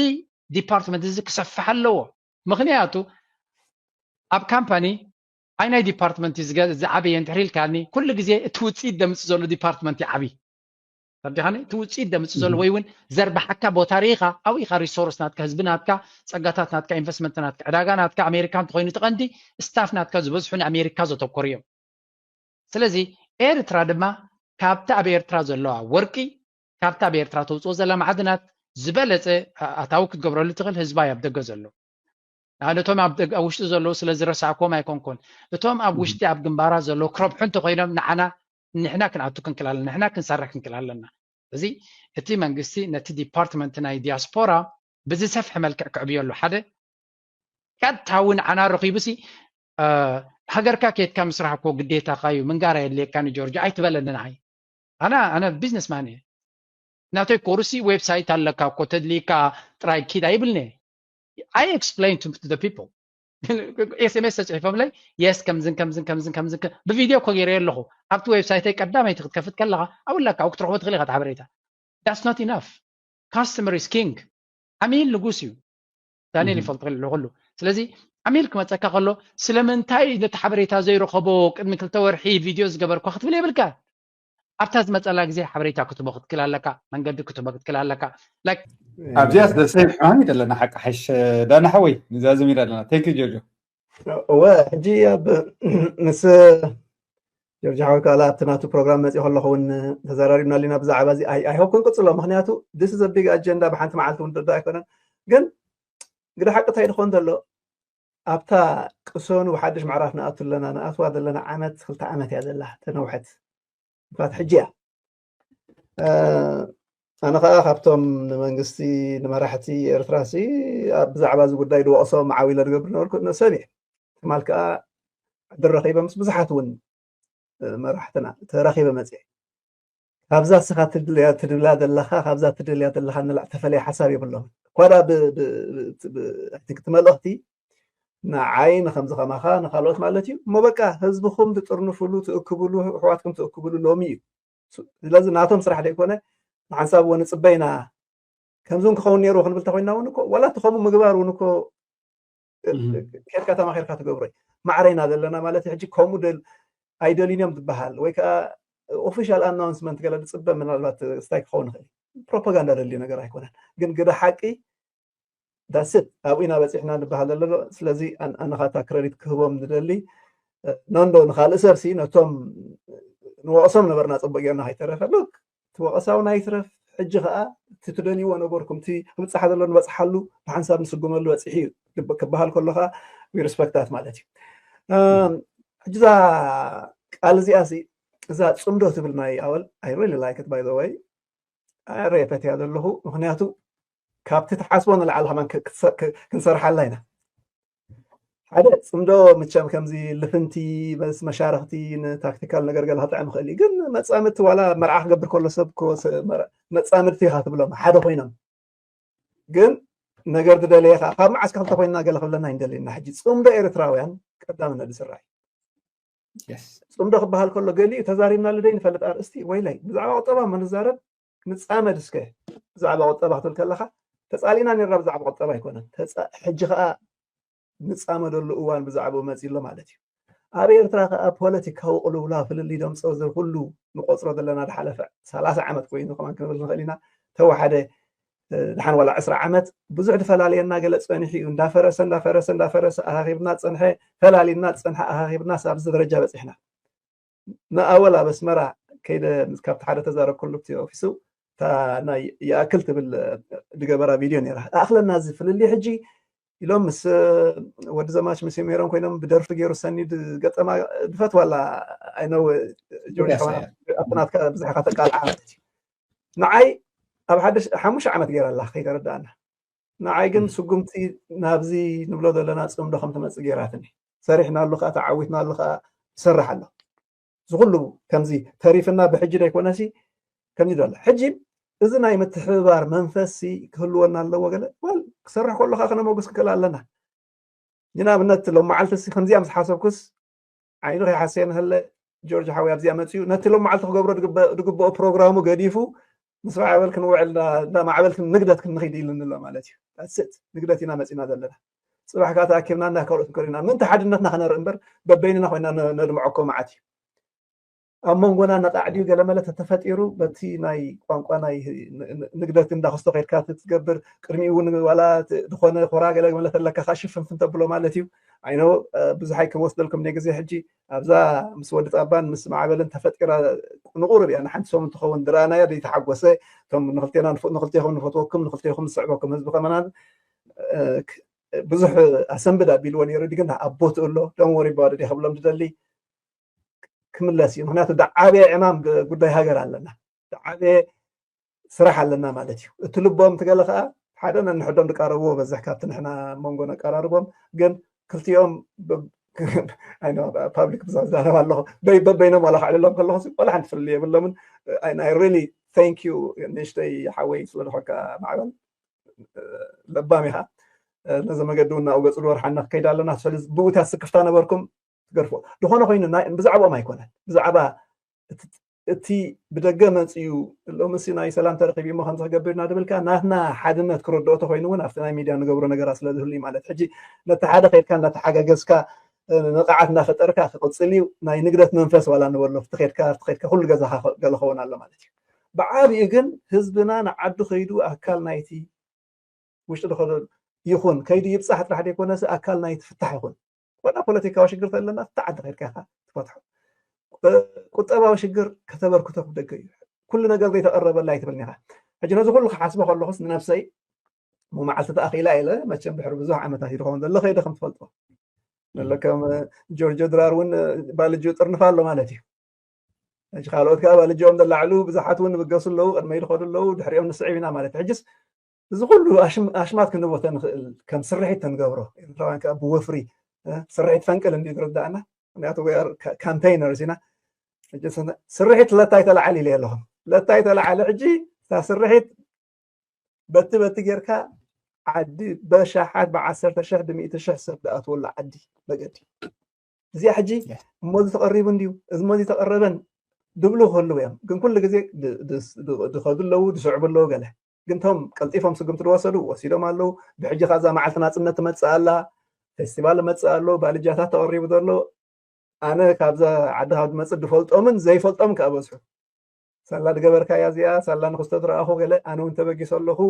ዲፓርትመንት እዚ ክሰፍሕ ኣለዎ። ምኽንያቱ ኣብ ካምፓኒ ኣይ ናይ ዲፓርትመንት እዩ ዝዓበየ እንድሕር ኢልካኒ ኩሉ ግዜ እቲ ውፅኢት ደምፅእ ዘሎ ዲፓርትመንት ይዓብይ። ተረዲኻኒ? እቲ ውፅኢት ደምፅእ ዘሎ ወይ እውን ዘርባሓካ ቦታ ርኢኻ ኣብኡ ኢኻ ሪሶርስ ናትካ ህዝቢ ናትካ ፀጋታት ናትካ ኢንቨስትመንት ናትካ ዕዳጋ ናትካ ኣሜሪካ እንተኮይኑ እቲ ቀንዲ ስታፍ ናትካ ዝበዝሑ ንኣሜሪካ ዘተኮሩ እዮም። ስለዚ ኤርትራ ድማ ካብቲ ኣብ ኤርትራ ዘለዋ ወርቂ ካብቲ ኣብ ኤርትራ ተውፅኦ ዘላ ማዕድናት ዝበለፀ ኣታዊ ክትገብረሉ ትኽእል ህዝባ እዩ ኣብ ደገ ዘሎ። ነቶም ኣብ ውሽጢ ዘለዉ ስለ ዝረሳዕክዎም ኣይኮንኩን። እቶም ኣብ ውሽጢ ኣብ ግንባራት ዘለዉ ክረብሑ እንተኮይኖም ንዓና ንሕና ክንኣቱ ክንክእል ኣለና፣ ንሕና ክንሰርሕ ክንክእል ኣለና። እዚ እቲ መንግስቲ ነቲ ዲፓርትመንት ናይ ዲያስፖራ ብዝሰፍሐ መልክዕ ክዕብዮ ኣሎ። ሓደ ቀጥታ እውን ንዓና ረኺቡሲ ሃገርካ ኬድካ ምስራሕ እኮ ግዴታካ እዩ፣ ምንጋር ኣየድልየካን ጆርጆ ኣይትበለኒ ንዓይ። ኣና ኣነ ቢዝነስ ማን እየ። ናተይ ኮርሲ ዌብሳይት ኣለካ እኮ ተድልይካ ጥራይ ኪድ ኣይብልኒ። I explain to the people ኤስኤምኤስ ተፅሒፎምለይ የስ ከምዝን ከምዝን ከምዝን ከምዝን ብቪድዮ እኮ ገይረ ኣለኹ። ኣብቲ ዌብሳይተይ ቀዳመይቲ ክትከፍት ከለካ ኣብላካ ክትረኽቦ ትኽእል ኢካ ሓበሬታ። That's not enough. Customer is king። ዓሚል ንጉስ እዩ። ዳንኤል ይፈልጦ ኣሎ ኩሉ። ስለዚ ዓሚል ክመፀካ ከሎ ስለምንታይ ነቲ ሓበሬታ ዘይረኸቦ ቅድሚ ክልተ ወርሒ ቪድዮ ዝገበርኳ ክትብል የብልካ። ኣብታ ዝመፀላ ግዜ ሓበሬታ ክትቦ ክትክል ኣለካ፣ መንገዲ ክትቦ ክትክል ኣለካ። ኣብዚኣስ ደሰይ ሕማም ይደለና ሓቂ ሓሽ ዳና ሓወይ ንዛዝም ይደለና። Thank you ጆርጆ። እወ፣ ሕጂ ኣብ ምስ ጆርጅ ሓወይ ካላ ኣብቲ ናቱ ፕሮግራም መፂኡ ከለኹ እውን ተዘራሪብና ኣለና ብዛዕባ እዚ። ኣይሆፕ ክንቅፅሎ፣ ምክንያቱ this is a big agenda፣ ብሓንቲ መዓልቲ እውን ደዳ ኣይኮነን። ግን ግደ ሓቂ እንታይ ድኾን ዘሎ ኣብታ ቅሰኑ ሓድሽ ምዕራፍ ንኣቱ ኣለና ንኣትዋ ዘለና ዓመት ክልተ ዓመት እያ ዘላ ተነውሐት። ምክንያቱ ሕጂ እያ ኣነ ከዓ ካብቶም ንመንግስቲ ንመራሕቲ ኤርትራ ሲ ብዛዕባ እዚ ጉዳይ ድወቅሶም ዓው ኢለ ዝገብር ነበርኩ ሰብ እየ። ትማል ከዓ ዕድል ረኪበ ምስ ብዙሓት እውን መራሕትና ተራኪበ መፅአ። ካብዛ ስኻ ትድልያ ዘለኻ ካብዛ ትደልያ ዘለኻ ንላዕ ተፈለየ ሓሳብ የብሎም። ኳዳ እቲ መልእኽቲ ንዓይ ንከምዚ ከማኻ ንካልኦት ማለት እዩ እሞ በቃ ህዝብኹም ትጥርንፍሉ ትእክብሉ ኣሕዋትኩም ትእክብሉ ሎሚ እዩ። ስለዚ ናቶም ስራሕ ዘይኮነ ንሓንሳብ እዎ ንፅበይና ከምዚ እውን ክኸውን ነይሩ ክንብል ተኮይና እውን እኮ ዋላ እቲ ከምኡ ምግባር እውን እኮ ኬድካ ተማኺርካ ትገብሮ እዩ። ማዕረይና ዘለና ማለት ሕጂ ከምኡ ኣይደልዩን እዮም ዝበሃል ወይ ከዓ ኦፊሻል ኣናውንስመንት ገለ ዝፅበ ምናልባት ስታይ ክኸውን ይኽእል። ፕሮፓጋንዳ ደልዩ ነገር ኣይኮነን። ግን ግደ ሓቂ ዳስት ኣብኡ ኢና በፂሕና ንበሃል ዘሎ። ስለዚ ኣነኻታ ክረዲት ክህቦም ዝደሊ ነንዶ ንካልእ ሰብ ሲ ነቶም ንወቕሶም ነበርና ፅቡቅ ጌርና ከይተረፈ ሉክ እቲ ወቐሳ እውን ኣይትረፍ። ሕጂ ከዓ እቲ ትደልይዎ ነበርኩም እቲ ክብፃሕ ዘሎ ንበፅሓሉ ብሓንሳብ ንስጉመሉ በፂሑ እዩ ክበሃል ከሎ ከዓ ሪስፐክታት ማለት እዩ። ሕጂ እዛ ቃል እዚኣ እዛ ፅምዶ ትብል ናይ ኣወል I really like it by the way ኣረ ፈትያ ዘለኹ ምክንያቱ ካብቲ ትሓስቦ ንላዕሊ ከማን ክንሰርሓላ ኢና። ሓደ ፅምዶ ምቸም ከምዚ ልፍንቲ መስ መሻርክቲ ንታክቲካል ነገር ገለ ክጥዕም ይኽእል እዩ ግን መፃምድቲ ዋላ መርዓ ክገብር ከሎ ሰብ መፃምድቲ ኢኻ ትብሎም ሓደ ኮይኖም ግን ነገር ዝደለየ ከዓ ካብ መዓስ ክልተ ኮይና ገለ ክብለና ይንደልየና ሕጂ ፅምዶ ኤርትራውያን ቀዳምነት ዝስራሕ እዩ። ፅምዶ ክበሃል ከሎ ገሊኡ ተዛሪብናሉ ደይ ንፈልጥ ኣርእስቲ ወይለይ ብዛዕባ ቁጠባ መ ንዛረብ ንፃመድ እስከ ብዛዕባ ቁጠባ ክትብል ከለካ ተፃሊእና ነርና ብዛዕባ ቁጠባ ኣይኮነን ሕጂ ከዓ ንፃመደሉ እዋን ብዛዕባ መፂ ኣሎ ማለት እዩ። ኣብ ኤርትራ ከዓ ፖለቲካዊ ቅልውላ ፍልልይ ደምፀ እዚ ኩሉ ንቆፅሮ ዘለና ዝሓለፈ ሰላሳ ዓመት ኮይኑ ከማን ክንብል ንኽእል ኢና ተወሓደ ድሓን ዋላ ዕስራ ዓመት ብዙሕ ዝፈላለየና ገለ ፀኒሑ እዩ እንዳፈረሰ እንዳፈረሰ እንዳፈረሰ ኣኻኺብና ፀንሐ ፈላሊና ፀንሐ ኣኻኺብና ኣብዚ ደረጃ በፂሕና። ንኣወል ኣብ ኣስመራ ከይደ ካብቲ ሓደ ተዛረብኩሉ እቲ ኦፊሱ እታ ናይ ይኣክል ትብል ዝገበራ ቪድዮ ነራ ኣእክለና እዚ ፍልልይ ሕጂ ኢሎም ምስ ወዲ ዘማች ምስ ሜሮን ኮይኖም ብደርፊ ገይሩ ሰኒ ዝገጠማ ዝፈትዋላ ኣይነው ጆርጅ ሓወና ኣብቲ ናትካ ብዙሕ ኢኻ ተቃልዓ ማለት እዩ። ንዓይ ኣብ ሓድሽ ሓሙሽተ ዓመት ገይራ ኣላ ከይተረዳኣና ንዓይ ግን ስጉምቲ ናብዚ ንብሎ ዘለና ፅምዶ ከም ትመፅእ ገይራትኒ ሰሪሕናሉ ከዓ ተዓዊትናሉ ከዓ ይሰርሕ ኣሎ። እዚ ኩሉ ከምዚ ተሪፍና ብሕጂ ዘይኮነሲ ከምዚ ዘሎ ሕጂ እዚ ናይ ምትሕብባር መንፈስ ክህልወና ኣለዎ። ገለ ክሰርሕ ከለካ ክነመጉስ ክንክእል ኣለና። ንኣብነት ሎም መዓልቲ ከምዚኣ ምስ ሓሰብኩስ ዓይኑ ከይሓሰየ ንህለ ጆርጅ ሓዊ ኣብዚኣ መፅኡ ነቲ ሎም መዓልቲ ክገብሮ ዝግበኦ ፕሮግራሙ ገዲፉ ምስ ማዕበል ክንውዕል እንዳ ማዕበል ንግደት ክንኽይድ ኢሉኒ ኣሎ ማለት እዩ። ስት ንግደት ኢና መፂና ዘለና። ፅባሕ ከዓ ተኣኪብና እንዳ ካልኦት ንከሪና ምእንቲ ሓድነትና ክነርኢ እምበር በበይንና ኮይና ነድምዐኮ መዓት እዩ። ኣብ መንጎና ነቃዕ ድዩ ገለመለ ተተፈጢሩ በቲ ናይ ቋንቋ ናይ ንግደት እንዳክስቶ ከድካ ትገብር ቅድሚኡ እውን ዋላ ዝኾነ ኮራ ገለ መለ ተለካ ከዓ ሽፍንፍን ተብሎ ማለት እዩ። ኣይኖ ብዙሓይ ክወስደልኩም ናይ ግዜ ሕጂ ኣብዛ ምስ ወዲ ጣባን ምስ ማዕበልን ተፈጢራ ንቁርብ እያ ንሓንቲ ሰሙን ትኸውን ድረኣናያ ዘይተሓጎሰ እቶም ንክልቴና ንክልቴኹም ንፈትወኩም ንክልቴኹም ዝስዕበኩም ህዝቢ ከመናን ብዙሕ ኣሰንብድ ኣቢልዎ ነይሩ ግን ኣብ ቦትኡ ኣሎ ደም ወሪባ ወደደ ክብሎም ዝደሊ ክምለስ እዩ። ምክንያቱ ዝዓበየ ዕማም ጉዳይ ሃገር ኣለና፣ ዝዓበየ ስራሕ ኣለና ማለት እዩ። እቲ ልቦም ትገለ ከዓ ሓደ ነንሕዶም ዝቃረብዎ በዝሕ ካብቲ ንሕና መንጎ ነቀራርቦም ግን ክልቲኦም ፓብሊክ ብዙሕ ዝዛረብ ኣለኹ በበይኖም ዋላ ክዕልሎም ከለኹ ዋላ ሓንቲ ፍልል የብሎምን። I really thank you ንእሽተይ ሓወይ ስለዝኾንካ ማዕበል ለባም ኢኻ። ነዚ መገዲ እውን ናብኡ ገፁ ዝወርሓና ክከይድ ኣለና። ብኡ እታ ስክፍታ ነበርኩም ትገርፎ ዝኾነ ኮይኑ ብዛዕባኦም ኣይኮነን ብዛዕባ እቲ ብደገ መፅኡ ሎምሲ ናይ ሰላም ተረኪቡ እሞ ከምዚ ክገብር ኢና ዝብልካ ናትና ሓድነት ክረድኦ ተኮይኑ እውን ኣብቲ ናይ ሚድያ ንገብሮ ነገራት ስለ ዝህሉ ማለት ሕጂ ነቲ ሓደ ከድካ እናተሓጋገዝካ ንቕዓት እናፈጠርካ ክቕፅል እዩ። ናይ ንግደት መንፈስ ዋላ ንበሎ ፍቲ ከድካ ፍቲ ከድካ ኩሉ ገዛኻ ገለ ኸውን ኣሎ ማለት እዩ። ብዓብኡ ግን ህዝብና ንዓዱ ከይዱ ኣካል ናይቲ ውሽጢ ዝኸዶ ይኹን ከይዱ ይብፃሕ ጥራሕ ዘይኮነስ ኣካል ናይቲ ፍታሕ ይኹን ዋላ ፖለቲካዊ ሽግር ተለና ኣብቲ ዓዲ ከድካ ኢኻ ትፈትሖ። ቁጠባዊ ሽግር ከተበርክቶ ክደገ እዩ። ኩሉ ነገር ዘይተቐረበላ ኣይትብልኒ ኢኻ። ሕጂ ነዚ ኩሉ ክሓስቦ ከለኹስ ንነብሰይ መዓልቲ ተኣኺላ ኢለ መቸም ድሕሪ ብዙሕ ዓመታት ይድኸውን ዘሎ ከይደ ከም ትፈልጦ ዘሎ ከም ጆርጆ ድራር እውን ባልጁ ጥርንፋ ኣሎ ማለት እዩ። ሕጂ ካልኦት ከዓ ባልጅኦም ዘላዕሉ ብዙሓት እውን ንብገሱ ኣለዉ፣ ቅድመይ ዝኸዱ ኣለዉ፣ ድሕሪኦም ንስዕብ ኢና ማለት እዩ። ሕጅስ እዚ ኩሉ ኣሽማት ክንቦ ተንኽእል ከም ስርሒት ተንገብሮ ኤርትራውያን ከዓ ብወፍሪ ስርሒት ፈንቅል እንዲ ዝርዳእና። ምክንያቱ ካምፔይነርስ ኢና። ስርሒት ለታይ ተለዓል ኢለ ኣለኹም። ለታይ ተለዓለ ሕጂ እታ ስርሒት በቲ በቲ ጌርካ ዓዲ በሻሓት ብዓሰርተ ሽሕ ብሚእቲ ሽሕ ሰብ ዝኣትወሉ ዓዲ መገዲ እዚኣ ሕጂ እሞዚ ተቐሪቡ እንድዩ እዝሞዚ ተቐረበን ድብሉ ክህልው እዮም። ግን ኩሉ ግዜ ድኸዱ ኣለዉ፣ ድስዕቡ ኣለዉ። ገለ ግን ቶም ቀልጢፎም ስጉምቲ ዝወሰዱ ወሲዶም ኣለዉ። ብሕጂ ከዛ መዓልቲ ናፅነት ትመፅእ ኣላ፣ ፌስቲቫል መፅእ ኣሎ፣ ባልጃታት ተቐሪቡ ዘሎ። ኣነ ካብዛ ዓዲ ካብ ዝመፅእ ድፈልጦምን ዘይፈልጦም ከኣ በዝሑ። ሳላ ድገበርካያ እዚኣ ሳላ ንክስቶ ድረኣኹ ገለ ኣነ እውን ተበጊሶ ኣለኹ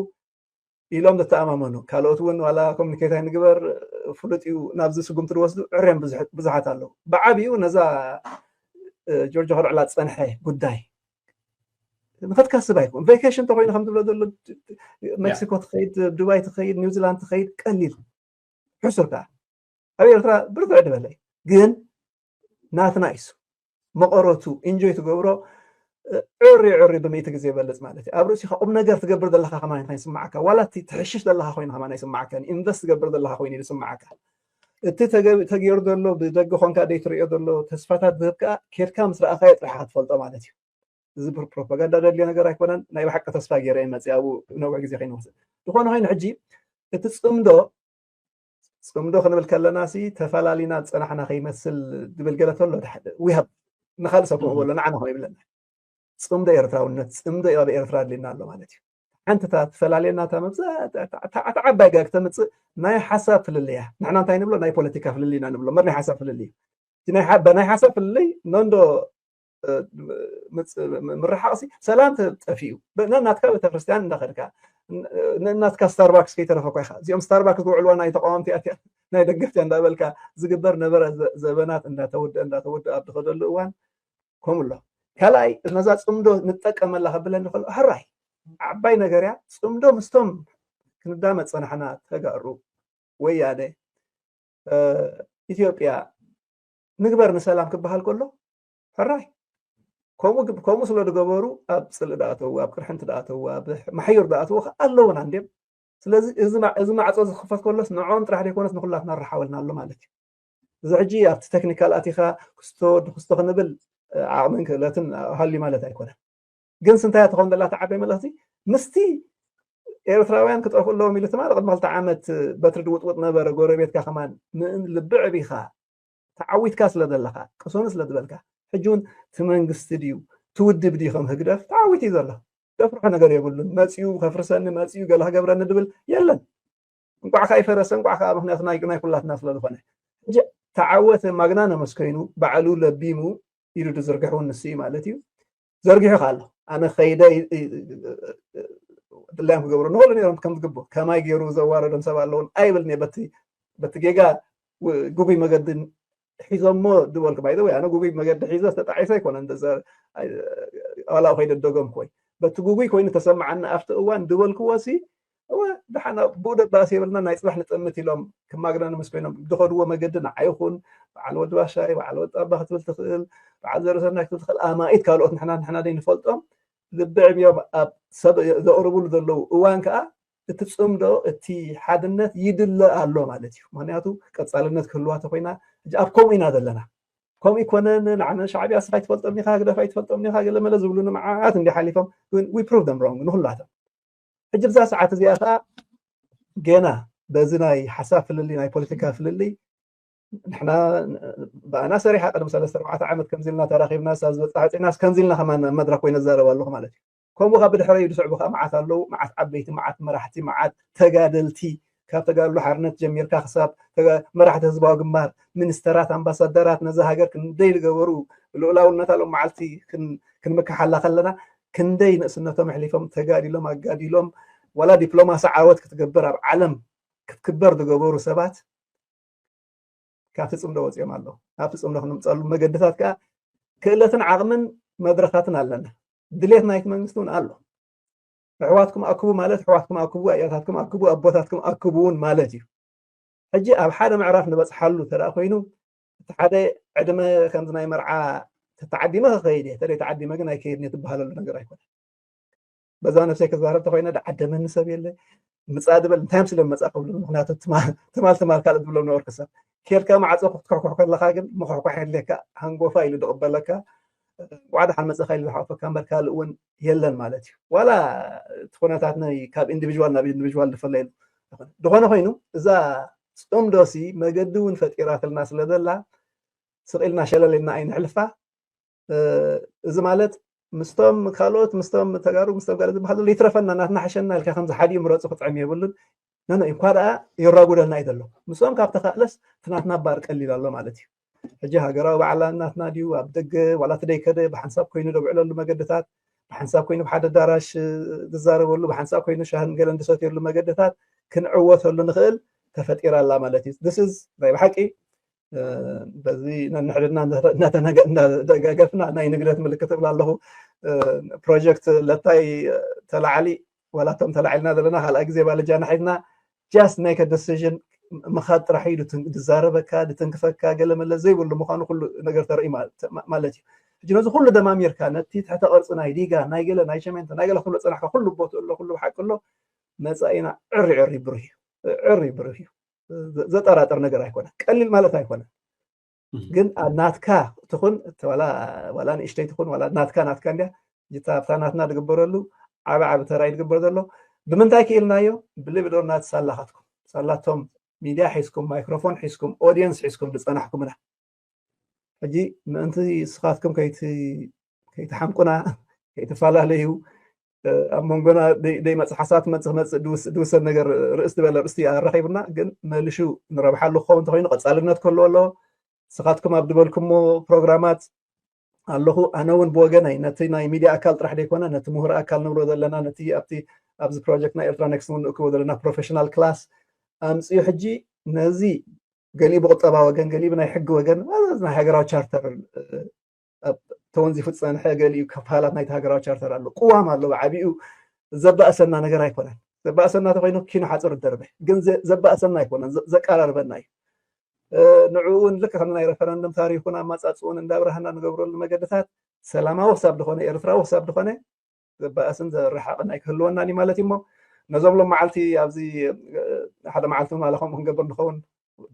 ኢሎም ዝተኣማመኑ ካልኦት እውን ዋላ ኮሚኒኬት ኣይንግበር ፍሉጥ እዩ ናብዚ ስጉምቲ ዝወስዱ ዕርዮም ብዙሓት ኣለዉ። ብዓብኡ ነዛ ጆርጆ ከልዕላ ዝፀንሐ ጉዳይ ንክትከስብ ኣይኮን ቬኬሽን ተኮይኑ ከም ዝብሎ ዘሎ ሜክሲኮ ትኸይድ፣ ዱባይ ትኸይድ፣ ኒውዚላንድ ትኸይድ ቀሊል ሕሱር ከዓ ኣብ ኤርትራ ብርትዕ ድበለ ግን ናትና ኢሱ መቐረቱ ኢንጆይ ትገብሮ ዕሪ ዕሪ ብምእቲ ግዜ ይበልፅ ማለት እዩ። ኣብ ርእሲኻ ቁም ነገር ትገብር ዘለካ ከማን ይስማዓካ፣ ዋላ እቲ ትሕሽሽ ዘለካ ኮይኑ ከማን ኣይስማዓካን፣ ኢንቨስት ትገብር ዘለካ ኮይኑ እዩ ዝስማዓካ። እቲ ተገይሩ ዘሎ ብደገ ኮንካ ደይ ትሪኦ ዘሎ ተስፋታት ዝህብ ከዓ ኬድካ ምስ ረኣኻዮ ጥራሕ ክትፈልጦ ማለት እዩ። እዚ ፕሮፓጋንዳ ደልዮ ነገር ኣይኮነን። ናይ ብሓቂ ተስፋ ገይረ እየ መፅእ ኣብኡ ነዊሕ ግዜ ከይንወስድ። ዝኾነ ኮይኑ ሕጂ እቲ ፅምዶ ፅምዶ ክንብል ከለና ሲ ተፈላሊና ዝፀናሕና ከይመስል ዝብል ገለ ተሎ ንካልእ ሰብ ከምኡ በሎ ንዓና ከም ይብለና ፅምዶ ኤርትራውነት ፅምዶ ኣብ ኤርትራ ኣድልየና ኣሎ ማለት እዩ። ሓንቲ እታ ትፈላልየና እታ ዓባይ ጋግ ተምፅእ ናይ ሓሳብ ፍልልያ ንሕና እንታይ ንብሎ ናይ ፖለቲካ ፍልልይና ንብሎ እምበር ናይ ሓሳብ ፍልልይ ናይ ሓሳብ ፍልልይ ነንዶ ምርሓቕ ሲ ሰላም ጠፊኡ። ነናትካ ቤተክርስትያን እንዳኸድካ ነናትካ ስታርባክስ ከይተረፈ እኳ ኢኻ እዚኦም ስታርባክስ ዝውዕልዋ ናይ ተቃወምቲ እያ ናይ ደገፍቲ እያ እንዳበልካ ዝግበር ነበረ። ዘበናት እንዳተወደአ እንዳተወደአ ኣብ ዝኸደሉ እዋን ከምኡ ኣሎ። ካልኣይ ነዛ ፅምዶ ንጠቀመላ ከብለኒ ከሎ ሕራይ ዓባይ ነገር እያ። ፅምዶ ምስቶም ክንዳመ ፀናሕና ተጋሩ ወያነ ኢትዮጵያ ንግበር ንሰላም ክበሃል ከሎ ሕራይ ከምኡ ስለ ዝገበሩ ኣብ ፅልኢ ዳኣተዉ ኣብ ቅርሕንቲ ዳኣተዉ ኣብ ማሕዩር ዳኣተዉ ኣለዉና እንድም። ስለዚ እዚ ማዕፆ ዝኽፈት ከሎስ ንዕኦም ጥራሕ ዘይኮነስ ንኩላትና ርሓወልና ኣሎ ማለት እዩ። እዚ ሕጂ ኣብቲ ቴክኒካል ኣቲኻ ክስቶ ወዲ ክስቶ ክንብል ዓቕምን ክእለትን ሃልዩ ማለት ኣይኮነን። ግን ስንታያ ትኸውን ዘላ ተዓበይ መልእኽቲ ምስቲ ኤርትራውያን ክጠፍኡ ኣለዎም ኢሉ ትማሊ ቅድሚ ክልተ ዓመት በትሪ ድውጥውጥ ነበረ ጎረቤትካ ከማን ምእን ልቢ ዕቢኻ ተዓዊትካ ስለ ዘለኻ ቅሰኑ ስለ ዝበልካ ሕጂ እውን እቲ መንግስቲ ድዩ ትውድብ ድዩ ከም ህግደፍ ተዓዊት እዩ ዘሎ። ዘፍርሖ ነገር የብሉን። መፅኡ ከፍርሰኒ መፅኡ ገለ ክገብረኒ ድብል የለን። እንቋዕ ከዓ ይፈረሰ እንቋዕ ከዓ ምክንያቱ ናይ ኩላትና ስለ ዝኾነ ሕጂ ተዓወተ ማግናነመስ ኮይኑ ባዕሉ ለቢሙ ኢሉ ዝዝርግሕ እውን ንሱ እዩ ማለት እዩ። ዘርጊሑ ኣሎ ኣነ ከይደ ድላዮም ክገብሩ ንክእሉ ነሮም ከም ዝግቡ ከማይ ገይሩ ዘዋረዶም ሰብ ኣለውን ኣይብልን እየ። በቲ ጌጋ ጉጉይ መገዲ ሒዞሞ ዝበልኩ ባይ ወይ ኣነ ጉጉይ መገዲ ሒዞ ዝተጣዒሰ ኣይኮነን። ዋላ ከይደ ደገምኩ ወይ በቲ ጉጉይ ኮይኑ ተሰማዓኒ ኣብቲ እዋን ዝበልክዎ ሲ እወ ደሓና ብኡ ደባሲ የብልና ናይ ፅባሕ ንጥምት ኢሎም ክማግና ንምስ ኮይኖም ዝኸድዎ መገዲ ንዓ ይኹን በዓል ወዲ ባሻይ በዓል ወዲ ኣባ ክትብል ትኽእል በዓል ዘረሰናይ ክትብል ትኽእል ኣማኢት ካልኦት ንሕና ንሕና ደይ ንፈልጦም ልቢ ዕብዮም ኣብ ሰብ ዘቕርቡሉ ዘለዉ እዋን ከዓ እቲ ፅምዶ እቲ ሓድነት ይድለ ኣሎ ማለት እዩ። ምክንያቱ ቀፃልነት ክህልዋ ተኮይና ሕጂ ኣብ ከምኡ ኢና ዘለና። ከምኡ ይኮነን ንዓነ ሻዕብያ ስኻ ይትፈልጦም ኒኻ ግደፋ ይትፈልጦም ኒኻ ገለመለ ዝብሉኒ መዓት እንዲ ሓሊፎም we prove them wrong ንኩላቶም። ሕጂ ብዛ ሰዓት እዚኣ ከዓ ገና በዚ ናይ ሓሳብ ፍልልይ ናይ ፖለቲካ ፍልልይ ንሕና ብኣና ሰሪሓ ቅድሚ ሰለስተ ኣርባዕተ ዓመት ከምዚ ኢልና ተራኺብና ሳብ ዝበፅሕ ፅዕናስ ከምዚ ኢልና ከማን መድረክ ወይ ነዛረብ ኣለኹ ማለት እዩ። ከምኡ ካብ ብድሕረይ ዝስዕቡ ከዓ መዓት ኣለዉ መዓት ዓበይቲ መዓት መራሕቲ መዓት ተጋደልቲ ካብ ተጋድሎ ሓርነት ጀሚርካ ክሳብ መራሕቲ ህዝባዊ ግንባር ሚኒስተራት ኣምባሳደራት ነዛ ሃገር ክንደይ ዝገበሩ ልኡላውነታ ሎም መዓልቲ ክንምክሓላ ከለና ክንደይ ንእስነቶም ኣሕሊፎም ተጋዲሎም ኣጋዲሎም ዋላ ዲፕሎማሲ ዓወት ክትገብር ኣብ ዓለም ክትክበር ዝገበሩ ሰባት ካብቲ ጽምዶ ወጺኦም ኣለዉ። ኣብቲ ጽምዶ ክንምጸሉ መገድታት ከኣ ክእለትን ዓቕምን መድረኻትን ኣለና። ድሌት ናይቲ መንግስቲ እውን ኣሎ። ኣሕዋትኩም ኣክቡ ማለት ኣሕዋትኩም ኣክቡ፣ ኣያታትኩም ኣክቡ፣ ኣቦታትኩም ኣክቡ እውን ማለት እዩ። ሕጂ ኣብ ሓደ ምዕራፍ ንበጽሓሉ እንተ ደኣ ኮይኑ፣ እቲ ሓደ ዕድመ ከምዚ ናይ መርዓ ተተዓዲመ ክኸይድ እየ፣ ተደይ ተዓዲመ ግን ኣይከይድን እየ ትበሃለሉ ነገር ኣይኮነን። በዛ ነፍሰይ ክዛረብ ተኮይነ፣ ደዓደመኒ ሰብ የለ፣ ምጻእ ድበል፣ እንታይ ምስለ መጻእ ክብሉ፣ ምክንያቱ ትማል ትማል ትማል ካልእ ዝብሎም ነበርኩ ሰብ። ኬድካ ማዕጾ ክትኩሕኩሕ ከለኻ ግን ምኹሕኳሕ የድልየካ፣ ሃንጎፋ ኢሉ ዝቕበለካ፣ እንኳዕ ደሓን መጻእካ ኢሉ ዝሓቑፈካ እምበር ካልእ እውን የለን ማለት እዩ። ዋላ እቲ ኩነታት ናይ ካብ ኢንዲቪዥዋል ናብ ኢንዲቪዥዋል ዝፈለየሉ ይኾን። ዝኾነ ኮይኑ እዛ ጽምዶሲ መገዲ እውን ፈጢራትልና ስለ ዘላ ስቕ ኢልና ሸለል ኢልና ኣይንሕልፋ። እ፣ እዚ ማለት ምስቶም ካልኦት፣ ምስቶም ተጋሩ፣ ምስቶም ካልእ ዝበሃል ዘሎ ይትረፈና፣ ናትና ሕሸና ኢልካ ከምዚ ሓዲኡ ምረጹ ክጥዕም የብሉን። ነነ እንኳ ደኣ ይራጉደልና እዩ ዘሎ። ምስኦም ካብ ተኻእለስ እቲ ናትና ባር ቀሊል ኣሎ ማለት እዩ። ሕጂ ሃገራዊ በዓል ናትና ድዩ፣ ኣብ ደገ ዋላ እቲ ደይከደ ብሓንሳብ ኮይኑ ደብዕለሉ መገድታት፣ ብሓንሳብ ኮይኑ ብሓደ ኣዳራሽ፣ እ፣ ዝዛረበሉ፣ ብሓንሳብ ኮይኑ ሻህን ገለን ዝሰትየሉ መገድታት ክንዕወተሉ ንኽእል ተፈጢራ ኣላ ማለት እዩ። This is ናይ ብሓቂ፣ እ፣ በዚ ነንሕድና እናተነገ-፣ እናደጋገፍና ናይ ንግደት ምልክት እብላ ኣለኹ። እ፣ ፕሮጀክት ለታይ ተላዓሊ፣ ዋላ እቶም ተላዒልና ዘለና ካልኣይ ግዜ ባለጃና ሒዝና፣ just make a decision ምኻድ ጥራሕ እዩ። ድትን-፣ ድዛረበካ፣ ድትንክፈካ፣ ገለ መለ ዘይብሉ ምዃኑ ኩሉ ነገር ተርኢ ማ-፣ ተ-፣ ማ-፣ ማለት እዩ። ሕጂ ነዚ ኩሉ ደማሚርካ፣ ነቲ ትሕተ ቅርጺ ናይ ዲጋ፣ ናይ ገለ፣ ናይ ሸሜንተ፣ ናይ ገለ ክብሎ ጸናሕካ፣ ኩሉ ቦትኡ ኣሎ፣ ኩሉ ብሓቂ ኣሎ፣ መጻኢና ዕሪ ዕሪ ብሩህ እዩ። ዕሪ ብሩህ እዩ። ዘ-፣ ዘጠራጥር ነገር ኣይኮነን። ቀሊል ማለት ኣይኮነን። እህ። ግን ኣብ ናትካ ትኹን፣ ዋላ፣ ዋላ ንእሽተይ ትኹን፣ ዋላ ናትካ፣ ናትካ እንድያ፣ ጅታ ኣብታ ናትና ዝግበረሉ ዓቢ ዓቢ ተራ እዩ ዝግበር ዘሎ። ብምንታይ ክኢልናዮ? ብልብ ዶር ናት ሳላኻትኩም። ሳላቶም ሚድያ ሒዝኩም፣ ማይክሮፎን ሒዝኩም፣ ኦዲየንስ ሒዝኩም ዝጸናሕኩምና። ሕጂ ምእንቲ ስኻትኩም ከይቲ-፣ ከይትሓምቁና፣ ከይትፈላለዩ፣ እ፣ ኣብ መንጎና ደይ-፣ ደይመጽእ ሓሳብ ትመጽእ ክመጽእ ድውስ-፣ ድውሰን ነገር ርእስ ዝበለ ርእስቲ ኣራኺብና፣ ግን መሊሹ ንረብሓሉ ክኸውን እንተኾይኑ ቀጻልነት ክህልዎ ኣለዎ። ስኻትኩም ኣብ ዝበልኩሞ ፕሮግራማት ኣለኹ። ኣነ እውን ብወገነይ ነቲ ናይ ሚድያ ኣካል ጥራሕ ደይኮነ፣ ነቲ ምሁር ኣካል ንብሎ ዘለና፣ ነቲ ኣብቲ፣ ኣብዚ ፕሮጀክት ናይ ኤርትራ ኔክስት እውን ንእክቦ ዘለና ፕሮፌሽናል ክላስ ኣምጽኡ። ሕጂ ነዚ ገሊኡ ብቁጠባ ወገን፣ ገሊኡ ብናይ ሕጊ ወገን፣ ማለት ናይ ሃገራዊ ቻርተር፣ እ፣ ኣብ ተወንዚፉ ዝጸንሐ፣ ገሊኡ ክፋላት ናይቲ ሃገራዊ ቻርተር ኣሎ። ቅዋም ኣሎ፣ ብዓቢኡ ዘባእሰና ነገር ኣይኮነን። ዘባእሰና ተኮይኑ ኪኖ ሓጽር ደርበ፣ ግን ዘ-፣ ዘባእሰና ኣይኮነን፣ ዘ-፣ ዘቀራርበና እዩ። እ፣ ንዕኡ እውን ልክዕ ከም ናይ ሬፈረንደም ታሪኹን ኣመጻጽኡን እንዳብራህና ንገብረሉ መገድታት ሰላማዊ ክሳብ ዝኾነ፣ ኤርትራዊ ክሳብ ዝኾነ፣ ዘባእስን ዘረሓቕን ኣይክህልወናን እዩ ማለት እዩ። እሞ ነዞም ሎም መዓልቲ ኣብዚ፣ እ፣ ሓደ መዓልቲ እውን ዋላ ከምኡ ክንገብር ንኸውን፣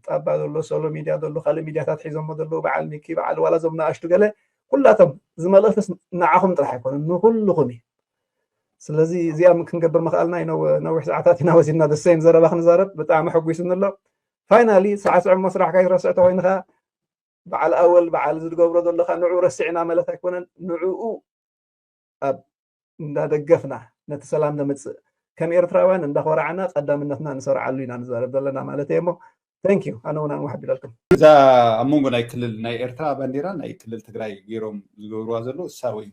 ጣባ ዘሎ፣ ሶሎ ሚድያ ዘሎ፣ ካልእ ሚድያታት ሒዞሞ ዘለዉ፣ በዓል ሚኪ፣ በዓል ዋላ እዞም ንኣሽቱ ገለ፣ ኩላቶም፣ እዚ መልእኽትስ ንዓኹም ጥራሕ ኣይኮነን፣ ንኹልኹም እዩ። ስለዚ እዚኣ ክንገብር ምኽኣልና እዩ። ነው-፣ ነዊሕ ሰዓታት ኢና ወሲድና፣ the same ዘረባ ክንዛረብ፣ ብጣዕሚ ሕጒስኒ ኣሎ። ፋይናሊ ሳዕስዕ እሞ ስራሕካ ይትረስዕ ተኮይንካ፣ በዓል ኣወል፣ በዓል ዝገብሮ ዘለካ ንዕኡ ረሲዕና ማለት ኣይኮነን፣ ንዕኡ ኣብ እንዳደገፍና ነቲ ሰላም ነምጽእ፣ ከም ኤርትራውያን እንዳኾራዕና ቀዳምነትና ንሰርዓሉ ኢና ንዛረብ ዘለና ማለት እየ። እሞ thank you፣ ኣነ እውን ኣንዋሕ ኣቢለልኩም። እዛ ኣብ መንጎ ናይ ክልል ናይ ኤርትራ ባንዴራ ናይ ክልል ትግራይ ገይሮም ዝገብርዋ ዘለዉ እሳ ወይ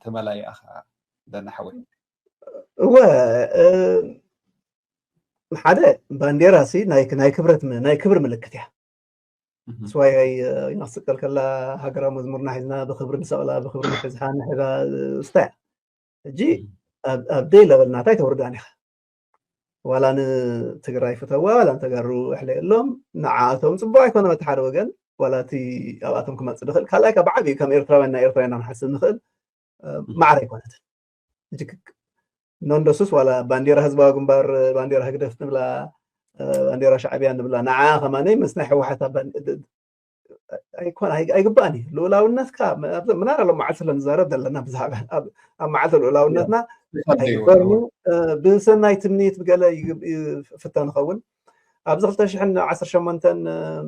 ተመላይኣኻ ደናሓወይ? እወ፣ እ፣ ሓደ ባንዴራ ሲ ናይ፣ ናይ ክብረት ም-፣ ናይ ክብሪ ምልክት እያ። እህ። ስዋይ ኣይ-፣ ኣይናስቀል ከላ ሃገራዊ መዝሙርና ሒዝና ብክብሪ ንሰቕላ፣ ብክብሪ ንሕዝሓ፣ ንሕዛ፣ እስታ እያ። ሕጂ እህ። ኣብ፣ ኣብ ደይ ለበል ናታ ኣይተውርዳን ኢኻ። ዋላ ንትግራይ ፍተዋ፣ ዋላ ንተጋሩ ኣሕለየሎም፣ ንዓኣቶም ጽቡቕ ኣይኮነን በቲ ሓደ ወገን፣ ዋላ እቲ ኣብኣቶም ክመጽእ ዝኽእል፣ ካልኣይ ካብ ብዓቢኡ ከም ኤርትራውያን ናይ ኤርትራውያን ኢና ክንሓስብ ንኽእል፣ እ፣ እህ። ማዕረ ኣይኮነትን። ሕጂ ክ-፣ ኖንዶሱስ ዋላ ባንዴራ ህዝባዊ ግንባር፣ ባንዴራ ህግደፍ ንብላ፣ እ፣ ባንዴራ ሻዕብያ ንብላ፣ ንዓ ከማነይ ምስ ናይ ህወሓት ኣብ ባን-፣ ድ-፣ ኣይኮን-፣ ኣይ-፣ ኣይግባእን እዩ። ልኡላውነትካ፣ ም-፣ ኣብዚ ምናረ ሎም መዓልቲ ስለ ንዛረብ ዘለና ብዛዕባ ኣብ፣ ኣብ መዓልቲ ልኡላውነትና ያ፣ ብዛዕባ ኣይግበርን እዩ። እ፣ ብሰናይ ትምኒት ብገለ ይግ-፣ ይፍተን ይኸውን። ኣብዚ ክልተ ሽሕን ዓሰርተ ሸሞንተን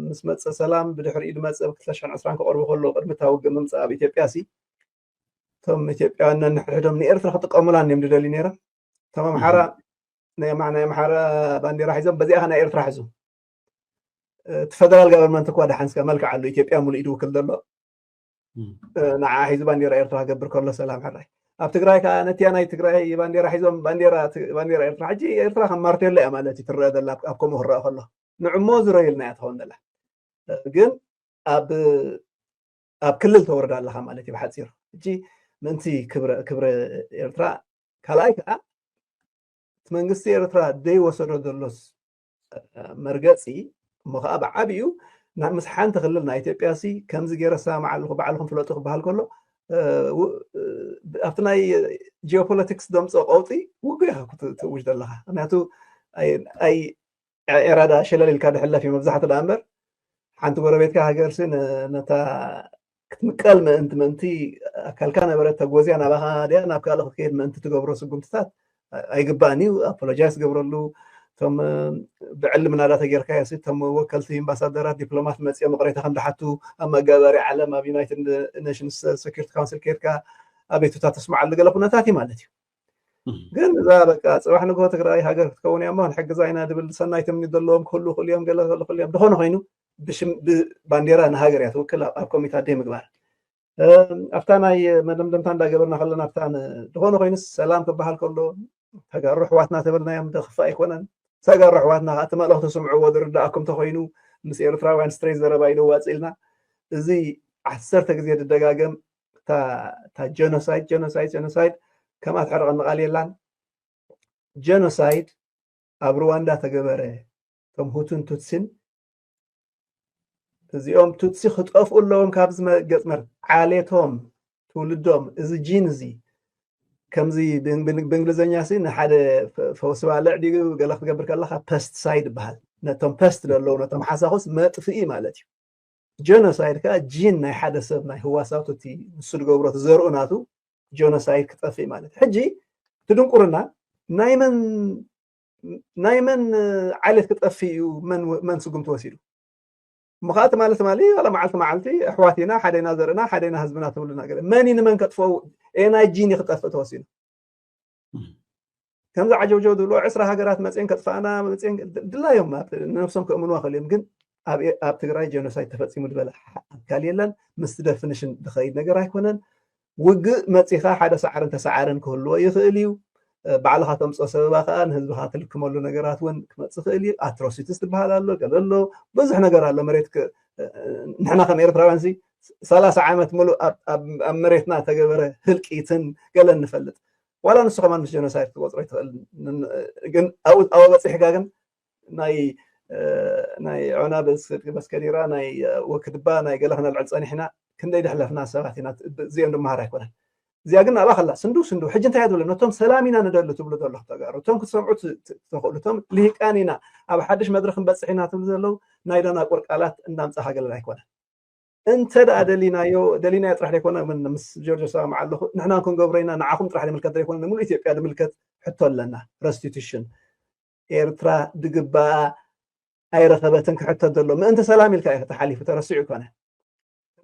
ምስ መጸ ሰላም፣ ብድሕሪኡ ዝመጸ ብ ክልተ ሽሕን ዕስራን ክቐርቡ ከለዉ፣ ቅድሚ እታ ውግእ ምምጻእ ኣብ ኢትዮጵያ ሲ፣ እቶም ኢትዮጵያውያን ነንሕድሕዶም ንኤርትራ ክጥቀሙላን እዮም ዝደልዩ ነይሮም። እቶም ኣምሓራ እህ። ናይ ኣምሓ-፣ ናይ ኣምሓራ ባንዴራ ሒዞም፣ በዚኣ ኸ ናይ ኤርትራ ሒዙ። እቲ ፈደራል ጋቨርንመንት እኳ ደሓን እስከ መልክዕ ኣሎ፣ ኢትዮጵያ ሙሉእ እዩ ዝውክል ዘሎ። እም። እ፣ ንዓ ሒዙ ባንዴራ ኤርትራ ክገብር ከሎ ሰላም ሕራይ። ኣብ ትግራይ ከኣ ነቲያ ናይ ትግራይ ባንዴራ ሒዞም ባንዴራ ት-፣ ባንዴራ ኤርትራ፣ ሕጂ ኤርትራ ከም ማርቴሎ እያ ማለት እዩ ትረአ ዘላ፣ ኣብ፣ ኣብ ከምኡ ክረአ ከሎ። ንዕሞ ዝረዩልና እያ ትኸውን ዘላ። ግን ኣብ ኣብ ክልል ተወርዳ ኣለኻ ማለት እዩ ብሓፂሩ። ሕጂ ምእንቲ ክብረ ክብረ ኤርትራ ካልኣይ ከዓ እቲ መንግስቲ ኤርትራ ደይወሰዶ ዘሎስ መርገፂ እሞ ከዓ ብዓብዩ ምስ ሓንቲ ክልል ናይ ኢትዮጵያ ሲ ከምዚ ገይረ ሰማማዕ ኣለኹ ባዕልኹም ፍለጡ ክበሃል ከሎ ኣብቲ ናይ ጂኦፖለቲክስ ደምፆ ቀውጢ ውጉ ኢኻ ክትእውጅ ዘለካ። ምክንያቱ ኤራዳ ሸለል ኢልካ ድሕለፍ እዩ መብዛሕትኡ ደኣ እምበር ሓንቲ ጎረቤትካ ሃገርሲ ነታ ክትምቀል ምእንቲ ምእንቲ ኣካልካ ነበረት ተጎዝያ ናባኻ ድያ ናብ ካልእ ክትከይድ ምእንቲ ትገብሮ ስጉምትታት ኣይግባእን እዩ። ኣፖሎጃይስ ገብረሉ እቶም ብዕሊ ምናዳ ተጌርካ ሲ እቶም ወከልቲ ኣምባሳደራት ዲፕሎማት መፅኦም ይቕሬታ ከም ድሓቱ ኣብ መጋበሪ ዓለም ኣብ ዩናይትድ ኔሽንስ ሴኩሪቲ ካውንስል ከይድካ ኣቤቱታ ተስምዓሉ ገለ ኩነታት እዩ ማለት እዩ። ግን እዛ በቃ ፅባሕ ንግሆ ትግራይ ሃገር ክትከውን እያ እሞ ክንሕግዛ ኢና ድብል ሰናይ ትምኒት ዘለዎም ክህሉ ይኽእሉ እዮም ገለ ክህሉ ይኽእሉ እዮም ዝኾነ ኮይኑ ብባንዴራ ንሃገር እያ ትውክል ኣብ ኮሚታ ደይ ምግባር ኣብታ ናይ መደምደምታ እንዳገበርና ከለና ኣብታ ዝኾነ ኮይኑስ ሰላም ክበሃል ከሎ ተጋሩ ኣሕዋትና ተበልናዮም ደኽፋእ ኣይኮነን። ተጋሩ ኣሕዋትና ከዓ እቲ መልእኽቲ ስምዕዎ ዝርዳእኩም ተኮይኑ ምስ ኤርትራውያን ስትሬት ዘረባ ኢሉ ዋፅ ኢልና እዚ ዓሰርተ ግዜ ዝደጋገም እታ ጀኖሳይድ ጀኖሳይድ ጀኖሳይድ ከምኣ ትሕርቐኒ ቃል የላን። ጀኖሳይድ ኣብ ሩዋንዳ ተገበረ። እቶም ሁቱን ቱትሲን እዚኦም ቱትሲ ክጠፍኡ ኣለዎም ካብ ዝመገፅመር ዓሌቶም ትውልዶም እዚ ጂን እዚ ከምዚ ብእንግሊዝኛ ሲ ንሓደ ፈውሲ ባልዕ ድዩ ገለ ክትገብር ከለካ ፐስት ሳይድ ይበሃል። ነቶም ፐስት ዘለዉ ነቶም ሓሳኹስ መጥፍኢ ማለት እዩ። ጀኖሳይድ ከዓ ጂን ናይ ሓደ ሰብ ናይ ህዋሳቱ እቲ ንሱ ዝገብሮ ዘርኡ ናቱ ጀኖሳይድ ክጠፍእ ማለት ሕጂ እቲ ድንቁርና ናይ መን ናይ መን ዓሌት ክጠፍእ እዩ መን ስጉምቲ ወሲዱ እሞ ከዓ ትማሊ ትማሊ ዋላ መዓልቲ መዓልቲ ኣሕዋት ኢና ሓደና ዘርእና ሓደና ህዝብና ትብሉ ነገር መን እዩ ንመን ከጥፍኦ ኤንኣይጂ ኒ ክጠፍእ ተወሲኑ ከምዚ ዓጀውጀው ዝብሎ ዕስራ ሃገራት መፅን ከጥፋእና መፅን ድላዮም ንነብሶም ክእምኑ ክእል እዮም ግን ኣብ ትግራይ ጀኖሳይድ ተፈፂሙ ዝበለ ኣካል የለን ምስቲ ደፍኒሽን ዝኸይድ ነገር ኣይኮነን ውግእ መፂኻ ሓደ ሰዓርን ተሰዓርን ክህልዎ ይኽእል እዩ ባዕልኻ ተምፅኦ ሰበባ ከዓ ንህዝብኻ ትልክመሉ ነገራት እውን ክመፅእ ይኽእል እዩ ኣትሮሲቲስ ዝበሃል ኣሎ ገለ ኣሎ ብዙሕ ነገር ኣሎ መሬት ንሕና ከም ኤርትራውያን ሲ ሰላሳ ዓመት ሙሉእ ኣብ መሬትና ተገበረ ህልቂትን ገለ ንፈልጥ ዋላ ንሱ ከማን ምስ ጀኖሳይድ ክትቆፅሮ ይትኽእል ግን ኣብኡ በፂሕካ ግን ናይ ናይ ዖና በስከዲራ ናይ ወክድባ ናይ ገለ ክነልዕል ፀኒሕና ክንደይ ደሕለፍና ሰባት ኢና እዚኦም ድመሃር ኣይኮነን እዚኣ ግን ኣብኣ ከላ ስንዱ ስንዱ ሕጂ እንታይ እያ ትብለ ነቶም ሰላም ኢና ንደሊ ትብሉ ዘለኹ ተጋሩ እቶም ክትሰምዑ ትኽእሉ እቶም ልሂቃን ኢና ኣብ ሓድሽ መድረክ ክንበፅሕ ኢና ትብሉ ዘለዉ ናይ ደናቁር ቃላት እንዳምፃኻ ገለን ኣይኮነን እንተ ደኣ ደሊናዮ ደሊናዮ ጥራሕ ዘይኮነ ምስ ጆርጆ ሰማምዓ ኣለኹ ንሕና ክንገብሮ ኢና ንዓኹም ጥራሕ ዝምልከት ዘይኮነ ንምሉእ ኢትዮጵያ ዝምልከት ሕቶ ኣለና ረስቲቱሽን ኤርትራ ድግባኣ ኣይረኸበትን ክሕተት ዘሎ ምእንቲ ሰላም ኢልካ እዩ ተሓሊፉ ተረሲዑ ይኮነ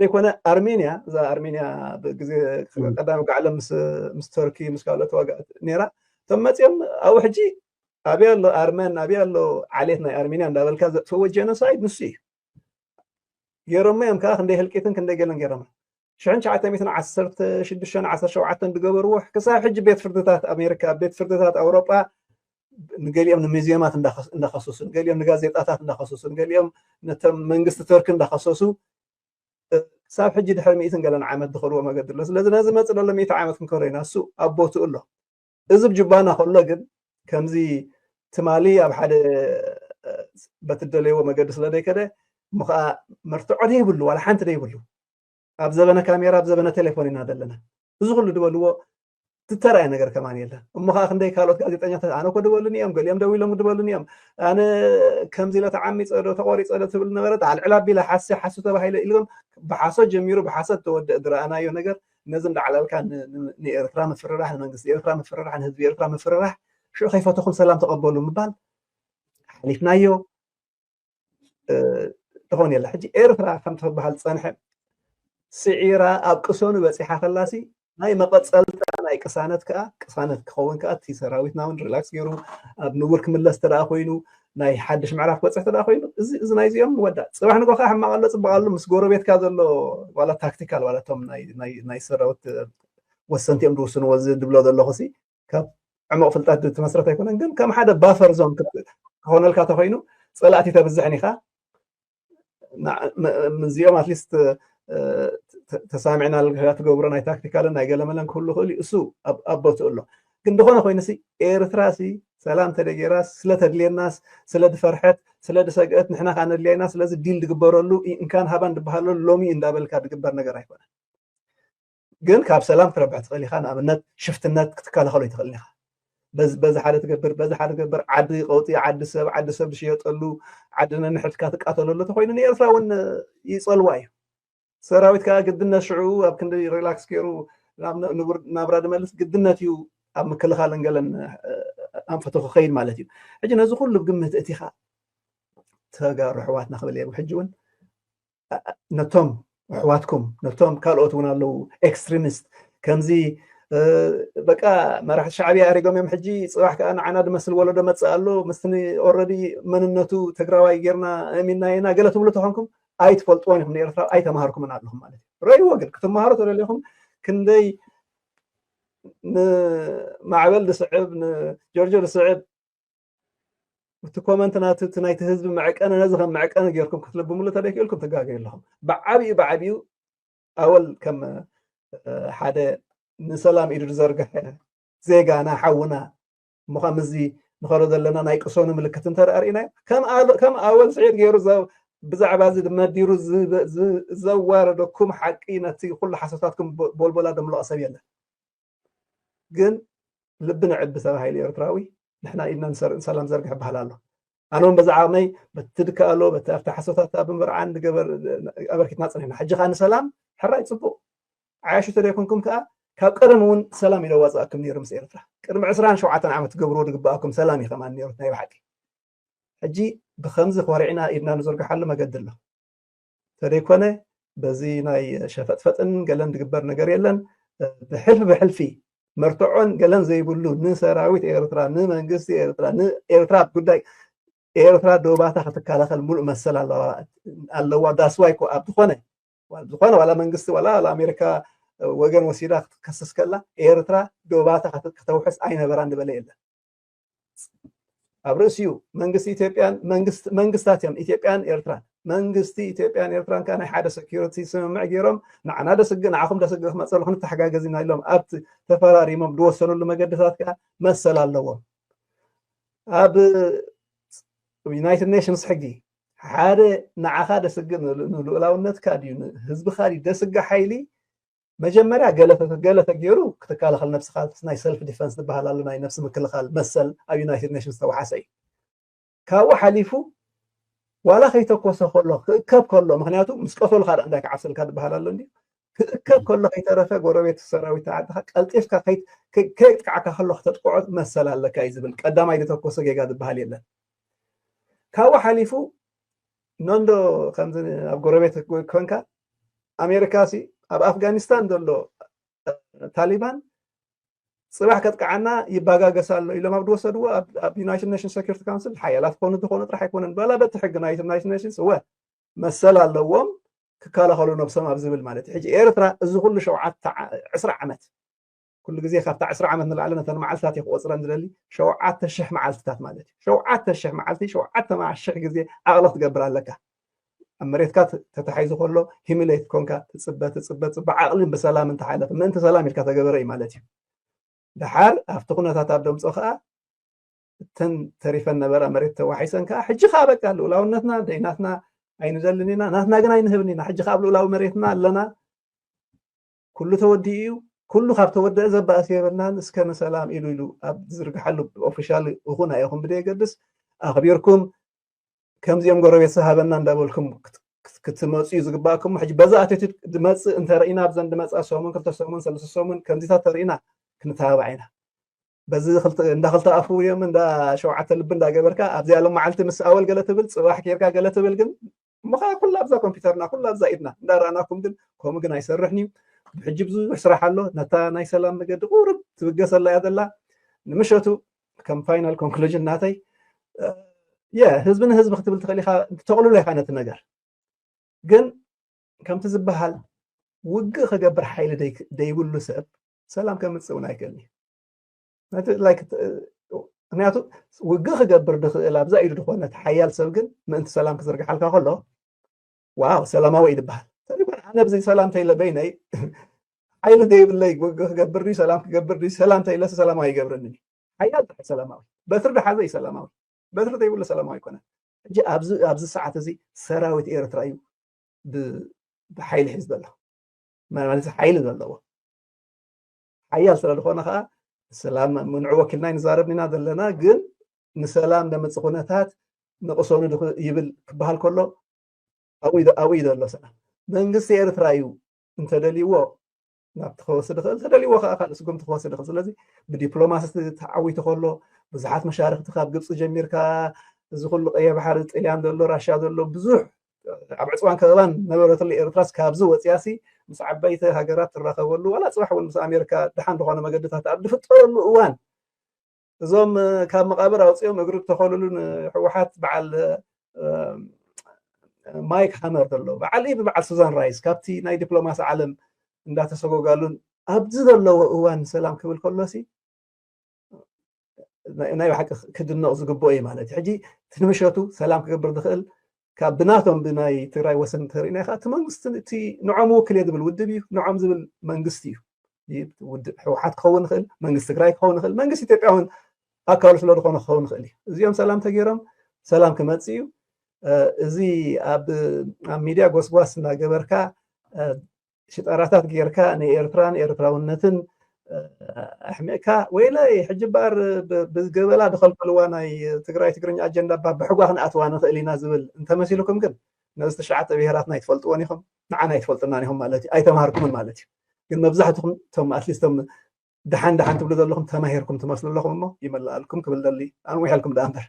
ዘይኮነ ኣርሜንያ እዛ ኣርሜንያ ግዜ ቀዳሚ ዓለም ምስ ተርኪ ምስ ካልኦት ዋጋእት ነራ እቶም መፅኦም ኣብኡ ሕጂ ኣብያ ኣሎ ኣርመን ኣብያ ኣሎ ዓሌት ናይ ኣርሜንያ እንዳበልካ ዘጥፍዎ ጀኖሳይድ ንሱ እዩ ገይሮሞ እዮም ከዓ ክንደይ ህልቂትን ክንደይ ገለን ገይሮሞ ሽሕን ትሽዓተ ሚእትን ዓሰርተ ሽዱሽተን ዓሰርተ ሸውዓተን ዝገበርዎ ክሳብ ሕጂ ቤት ፍርድታት ኣሜሪካ ቤት ፍርድታት ኣውሮጳ ንገሊኦም ንሙዚየማት እንዳኸሰሱ ንገሊኦም ንጋዜጣታት እንዳኸሰሱ ንገሊኦም ነቶም መንግስቲ ተርኪ እንዳኸሰሱ ክሳብ ሕጂ ድሕሪ ሚእትን ገለን ዓመት ዝኸድዎ መገዲ ኣሎ ስለዚ ነዚ መፅእ ዘሎ ሚእቲ ዓመት ክንከዶ ኢና እሱ ኣብ ቦትኡ ኣሎ እዚ ብ ጁባና ከሎ ግን ከምዚ ትማሊ ኣብ ሓደ በቲ ደለይዎ መገዲ ስለ ዘይከደ እሞ ከዓ መርትዖ ደይብሉ ዋላ ሓንቲ ደይብሉ ኣብ ዘበነ ካሜራ ኣብ ዘበነ ቴሌፎን ኢና ዘለና እዚ ኩሉ ዝበልዎ ትተራየ ነገር ከማን የለን እሞ ከዓ ክንደይ ካልኦት ጋዜጠኛታት ኣነ ኮ ድበሉኒ እዮም ገሊኦም ደው ኢሎም ድበሉኒ እዮም ኣነ ከምዚ ኢለ ተዓሚፀ ዶ ተቆሪፀ ዶ ትብል ነበረት ኣልዕል ኣቢለ ሓሲ ሓሱ ተባሂለ ኢልም ብሓሶት ጀሚሩ ብሓሶት ተወደእ ዝረኣናዮ ነገር ነዚ እንዳዓለልካ ንኤርትራ ምፍርራሕ ንመንግስቲ ኤርትራ ምፍርራሕ ንህዝቢ ኤርትራ ምፍርራሕ ሽዑ ከይፈተኹም ሰላም ተቐበሉ ምባል ሓሊፍናዮ ትኾን የላ ሕጂ ኤርትራ ከም ትበሃል ዝፀንሐ ስዒራ ኣብ ቅሰኑ በፂሓ ከላሲ ናይ መቐፀልታ ናይ ቅሳነት ከዓ ቅሳነት ክኸውን ከዓ እቲ ሰራዊትና እውን ሪላክስ ገይሩ ኣብ ንቡር ክምለስ ተደኣ ኮይኑ ናይ ሓድሽ ምዕራፍ ክበፅሕ ተደኣ ኮይኑ እዚ ናይዚኦም ንወዳ ፅባሕ ንጎ ከዓ ሕማቕ ኣሎ ፅባቕ ኣሎ ምስ ጎረቤትካ ዘሎ ዋላ ታክቲካል ዋላ እቶም ናይ ሰራዊት ወሰንቲ እዮም ዝውስንዎ እዚ ድብሎ ዘለኹ ሲ ካብ ዕሙቕ ፍልጠት ዝተመስረተ ኣይኮነን ግን ከም ሓደ ባፈር ዞን ክኾነልካ ተኮይኑ ፀላእቲ ተብዝሕን ኢኻ እዚኦም ኣትሊስት ተሳሚዕና ትገብሮ ናይ ታክቲካልን ናይ ገለመለን ክህሉ ክእል እዩ። እሱ ኣብ ቦትኡ ኣሎ። ግን ዝኾነ ኮይኑሲ ኤርትራሲ ሰላም ተደጌራ ስለተድልየናስ ስለድፈርሐት ስለድሰግአት ንሕና ካነድልያይና ስለዚ ዲል ድግበረሉ እንካን ሃባን ድበሃለሉ ሎሚ እንዳበልካ ድግበር ነገር ኣይኮነን። ግን ካብ ሰላም ክትረብሕ ትኽእል ኢኻ። ንኣብነት ሽፍትነት ክትከላኸሎ ይትኽእል ኢኻ። በዚ ሓደ ትገብር በዚ ሓደ ትገብር ዓዲ ቀውጢ ዓዲ ሰብ ዓዲ ሰብ ዝሽየጠሉ ዓዲ ነንሕድካ ትቃተለሉ ተኮይኑ ንኤርትራ እውን ይፀልዋ እዩ። ሰራዊት ከዓ ግድነት ሽዑ ኣብ ክንዲ ሪላክስ ገይሩ ናብራ ድመልስ ግድነት እዩ ኣብ ምክልኻልን ገለን ኣንፈቱ ክኸይድ ማለት እዩ። ሕጂ ነዚ ኩሉ ብግምት እቲኻ ተጋሩ ኣሕዋትና ክብል እየ። ሕጂ እውን ነቶም ኣሕዋትኩም ነቶም ካልኦት እውን ኣለዉ ኤክስትሪሚስት ከምዚ በቃ መራሕቲ ሻዕብያ ኣሪጎም እዮም። ሕጂ ፅባሕ ከዓ ንዓና ድመስል ወለዶ መፅእ ኣሎ ምስቲ ኦረዲ መንነቱ ትግራዋይ ጌርና እሚና ኢና ገለ ትብሉ ተኾንኩም ኣይትፈልጥዎን ኢኹም። ንኤርትራ ኣይተማሃርኩምን ኣለኹም ማለት እዩ። ረእይዎ ግን ክትመሃሩ ተደሊኹም ክንደይ ንማዕበል ድስዕብ ንጆርጆ ድስዕብ እቲ ኮመንት ናቲ እቲ ናይቲ ህዝቢ መዕቀኒ ነዚ ከም መዕቀኒ ጌርኩም ክትልብምሉ ተደኪእልኩም ትጋገዩ ኣለኹም። ብዓብዩ ብዓብዩ ኣወል ከም ሓደ ንሰላም ኢዱ ዝዘርግሐ ዜጋና ሓውና ምዃም እዚ ንኸሎ ዘለና ናይ ቅሶኑ ምልክት እንተርኢናዮ ከም ኣወል ስዒድ ገይሩ ብዛዕባ እዚ መዲሩ ዘዋረደኩም ሓቂ ነቲ ኩሉ ሓሶታትኩም ቦልቦላ ደምለቐ ሰብ የለን። ግን ልቢ ንዕቢ ሰብ ሃይሊ ኤርትራዊ ንሕና ኢድና ንሰላም ዘርግሕ በሃል ኣሎ። ኣነ እውን በዛ ዓቕመይ በቲ ድከኣሎ በቲ ኣብቲ ሓሶታት ኣብ ምብርዓን ንገበር ኣበርኪትና ፅኒሕና። ሕጂ ከዓ ንሰላም ሕራይ ፅቡቕ ዓያሹ ተደይኮንኩም ከዓ ካብ ቀደም እውን ሰላም ኢለ ዋፅኣኩም ነይሩ ምስ ኤርትራ ቅድሚ ዕስራን ሸውዓተን ዓመት ትገብርዎ ዝግበኣኩም ሰላም እዩ ከማን ነይሩ ናይ ብሓቂ። ሕጂ ብከምዚ ኮሪዕና ኢድና ንዘርግሓሉ መገዲ ኣሎ። ተደይኮነ በዚ ናይ ሸፈጥፈጥን ገለን ዝግበር ነገር የለን። ብሕልፊ ብሕልፊ መርትዖን ገለን ዘይብሉ ንሰራዊት ኤርትራ ንመንግስቲ ኤርትራ ንኤርትራ ጉዳይ ኤርትራ ዶባታ ክትከላኸል ሙሉእ መሰል ኣለዋ። ዳስዋይ እኮ ኣብ ዝኾነ ዝኾነ ዋላ መንግስቲ ዋላ ኣሜሪካ ወገን ወሲዳ ክትከስስ ከላ ኤርትራ ዶባታ ከተውሕስ ኣይነበራን ዝበለ የለን። ኣብ ርእሲኡ መንግስቲ ኢትዮጵያን መንግስታት እዮም ኢትዮጵያን ኤርትራን መንግስቲ ኢትዮጵያን ኤርትራን ከዓ ናይ ሓደ ሰኪሪቲ ስምምዕ ገይሮም ንዓና ደስግእ ንዓኹም ደስግእ ክመፀሉ ክንተሓጋገዝ ኢና ኢሎም ኣብቲ ተፈራሪሞም ዝወሰኑሉ መገድታት ከዓ መሰል ኣለዎም። ኣብ ዩናይትድ ኔሽንስ ሕጊ ሓደ ንዓኻ ደስግእ ንልኡላውነትካ ድዩ ንህዝብኻ ድዩ ደስግእ ሓይሊ መጀመርያ ገለ ተገይሩ ክትከላኸል ነብስኻ ናይ ሰልፍ ዲፈንስ ዝበሃል ኣሎ ናይ ነብሲ ምክልኻል መሰል ኣብ ዩናይትድ ኔሽንስ ዝተወሓሰ እዩ። ካብኡ ሓሊፉ ዋላ ከይተኮሰ ከሎ ክእከብ ከሎ ምክንያቱ ምስ ቀተሉ ካደ እንታይ ክዓብሰልካ ዝበሃል ኣሎ እንዲ ክእከብ ከሎ ከይተረፈ ጎረቤት ሰራዊት ዓድኻ ቀልጢፍካ ከየጥቃዕካ ከሎ ክተጥቅዖ መሰል ኣለካ እዩ ዝብል ቀዳማይ ዝተኮሰ ጌጋ ዝበሃል የለን። ካብኡ ሓሊፉ ነንዶ ከምዚ ኣብ ጎረቤት ኮንካ ኣሜሪካ ሲ ኣብ ኣፍጋኒስታን ዘሎ ታሊባን ፅባሕ ከጥቅዓና ይባጋገስ ኣሎ ኢሎም ኣብ ዝወሰድዎ ኣብ ዩናይትድ ኔሽንስ ሴኩሪቲ ካውንስል ሓያላት ክኾኑ ዝኾኑ ጥራሕ ኣይኮነን በላ በቲ ሕጊ ናይ ዩናይትድ ኔሽንስ እወ መሰል ኣለዎም ክከላኸሉ ነብሶም ኣብ ዝብል ማለት እዩ። ሕጂ ኤርትራ እዚ ኩሉ ሸውዓተ ዕስራ ዓመት ኩሉ ግዜ ካብታ ዕስራ ዓመት ንላዕሊ ነተን መዓልትታት እየ ክቆፅረን ዝደሊ ሸውዓተ ሽሕ መዓልትታት ማለት እዩ። ሸውዓተ ሽሕ መዓልቲ ሸውዓተ ሽሕ ግዜ ዓቕሊ ክትገብር ኣለካ። ኣብ መሬትካ ተታሒዙ ከሎ ሂሚሌት ኮንካ ትፅበ ትፅበ ፅበ ዓቕልን ብሰላም እንተሓለፈ ምእንቲ ሰላም ኢልካ ተገበረ እዩ ማለት እዩ። ደሓር ኣብቲ ኩነታት ኣብ ደምፆ ከዓ እተን ተሪፈን ነበራ መሬት ተዋሒሰን ከዓ ሕጂ ከዓ በቃ ልኡላውነትና ደይናትና ኣይንደልን ኢና ናትና ግን ኣይንህብን ኢና ሕጂ ከዓ ኣብ ልኡላዊ መሬትና ኣለና ኩሉ ተወዲኡ እዩ። ኩሉ ካብ ተወደአ ዘባእስ የብልናን። እስከ ንሰላም ኢሉ ኢሉ ኣብ ዝዝርግሓሉ ኦፊሻል እኹን ኣይኹን ብደየገድስ ኣኽቢርኩም ከምዚኦም ጎረቤት ሰሃበና እንዳበልኩም ክትመፅኡ ዝግባእኩም። ሕጂ በዛ ኣቲቱድ ድመፅእ እንተረኢና ኣብዘን ድመፅኣ ሰሙን ክልተ ሰሙን ሰለስተ ሰሙን ከምዚታት ተርኢና ክንተባባዕ ኢና። በዚ እንዳክልተ ኣፉ እዮም እንዳ ሸውዓተ ልቢ እንዳገበርካ ኣብዚኣ ሎም መዓልቲ ምስ ኣወል ገለ ትብል ፅባሕ ጌርካ ገለ ትብል ግን እሞ ከዓ ኩላ ኣብዛ ኮምፒውተርና ኩላ ኣብዛ ኢድና እንዳረኣናኩም ግን ከምኡ ግን ኣይሰርሕን እዩ። ብሕጂ ብዙሕ ስራሕ ኣሎ። ነታ ናይ ሰላም መገዲ ቁርብ ትብገሰላ እያ ዘላ። ንምሸቱ ከም ፋይናል ኮንክሉዥን ናተይ የ ህዝቢ ንህዝቢ ክትብል ትኽእል ኢኻ ተቕልሎ ኢኻ ነቲ ነገር ግን ከምቲ ዝበሃል ውግእ ክገብር ሓይሊ ደይብሉ ሰብ ሰላም ከምፅእ እውን ኣይክእልን እዩ። ምክንያቱ ውግእ ክገብር ድኽእል ኣብዛ ኢዱ ዝኾነት ሓያል ሰብ ግን ምእንቲ ሰላም ክዝርግሓልካ ከሎ ዋው ሰላማዊ እዩ ዝበሃል። ተሪባ ኣነ ብዘይ ሰላም ተይለ በይነይ ሓይሊ ዘይብለይ ክገብር ድዩ ሰላም ክገብር ድዩ ሰላም ተይለስ ሰላማዊ ይገብረኒ። ሓያል ጥራሕ ሰላማዊ በትሪ ድሓዘ እዩ ሰላማዊ። በትሪ ዘይብሉ ሰላማዊ ኣይኮነን። ሕጂ ኣብዚ ኣብዚ ሰዓት እዚ ሰራዊት ኤርትራ እዩ ብ- ብሓይሊ ሒዝ ዘሎ ማለት ሓይሊ ዘለዎ ሓያል ስለ ዝኾነ ከዓ ሰላም ምንዑ ወኪልና ንዛረብ ኢና ዘለና። ግን ንሰላም ዘምፅእ ኩነታት ንቅሰኑ ይብል ክበሃል ከሎ ኣብኡ እዩ ዘሎ ሰላም። መንግስቲ ኤርትራ እዩ እንተደልይዎ ናብቲ ክወስድ ይኽእል፣ እንተደልይዎ ከዓ ካልእ ስጉምቲ ክወስድ ይኽእል። ስለዚ ብዲፕሎማሲ ተዓዊቱ ከሎ ብዙሓት መሻርክቲ ካብ ግብፂ ጀሚርካ እዚ ኩሉ ቀይሕ ባሕሪ ጥልያን ዘሎ ራሻ ዘሎ ብዙሕ ኣብ ዕፅዋን ከበባን ነበረትሉ ኤርትራስ ካብዚ ወፅያሲ ምስ ዓበይቲ ሃገራት ትራኸበሉ ዋላ ፅባሕ እውን ምስ ኣሜሪካ ደሓን ዝኾነ መገድታት ኣብ ዝፍጠረሉ እዋን እዞም ካብ መቃብር ኣውፅኦም እግሪ ዝተኸሉሉ ንህወሓት በዓል ማይክ ሃመር ዘሎ በዓል ኢቭ በዓል ሱዛን ራይስ ካብቲ ናይ ዲፕሎማሲ ዓለም እንዳተሰጎጋሉን ኣብዚ ዘለዎ እዋን ሰላም ክብል ከሎሲ ናይ ብሓቂ ክድነቕ ዝግብኦ እዩ ማለት እዩ። ሕጂ እቲ ንምሸቱ ሰላም ክገብር ዝኽእል ካብ ብናቶም ብናይ ትግራይ ወሰን እንተሪእና ከዓ እቲ መንግስቲ እቲ ንዖም ውክል እየ ዝብል ውድብ እዩ ንዖም ዝብል መንግስቲ እዩ። ህወሓት ክኸውን ይኽእል መንግስቲ ትግራይ ክኸውን ይኽእል መንግስቲ ኢትዮጵያ እውን ኣካሉ ስለ ዝኾነ ክኸውን ይኽእል እዩ። እዚኦም ሰላም ተገይሮም ሰላም ክመፅእ እዩ። እዚ ኣብ ኣብ ሚድያ ጎስጓስ እናገበርካ ሽጣራታት ጌርካ ንኤርትራን ኤርትራውነትን ኣሕሚቕካ ወይለይ ሕጂ እምበኣር ብገበላ ዝኸልከልዋ ናይ ትግራይ ትግርኛ ኣጀንዳ እባ ብሕጓ ክንኣትዋ ንኽእል ኢና ዝብል እንተመሲልኩም ግን ነዚ ትሽዓተ ብሄራትና ኣይትፈልጥዎን ኢኹም ንዓና ኣይትፈልጡናን ኢኹም ማለት እዩ ኣይተምሃርኩምን ማለት እዩ። ግን መብዛሕትኹም እቶም ኣትሊስት እቶም ደሓን ደሓን ትብሉ ዘለኹም ተማሂርኩም ትመስሉ ኣለኹም እሞ ይመልኣልኩም ክብል ደሊ ኣንዊሐልኩም ደኣ እምበር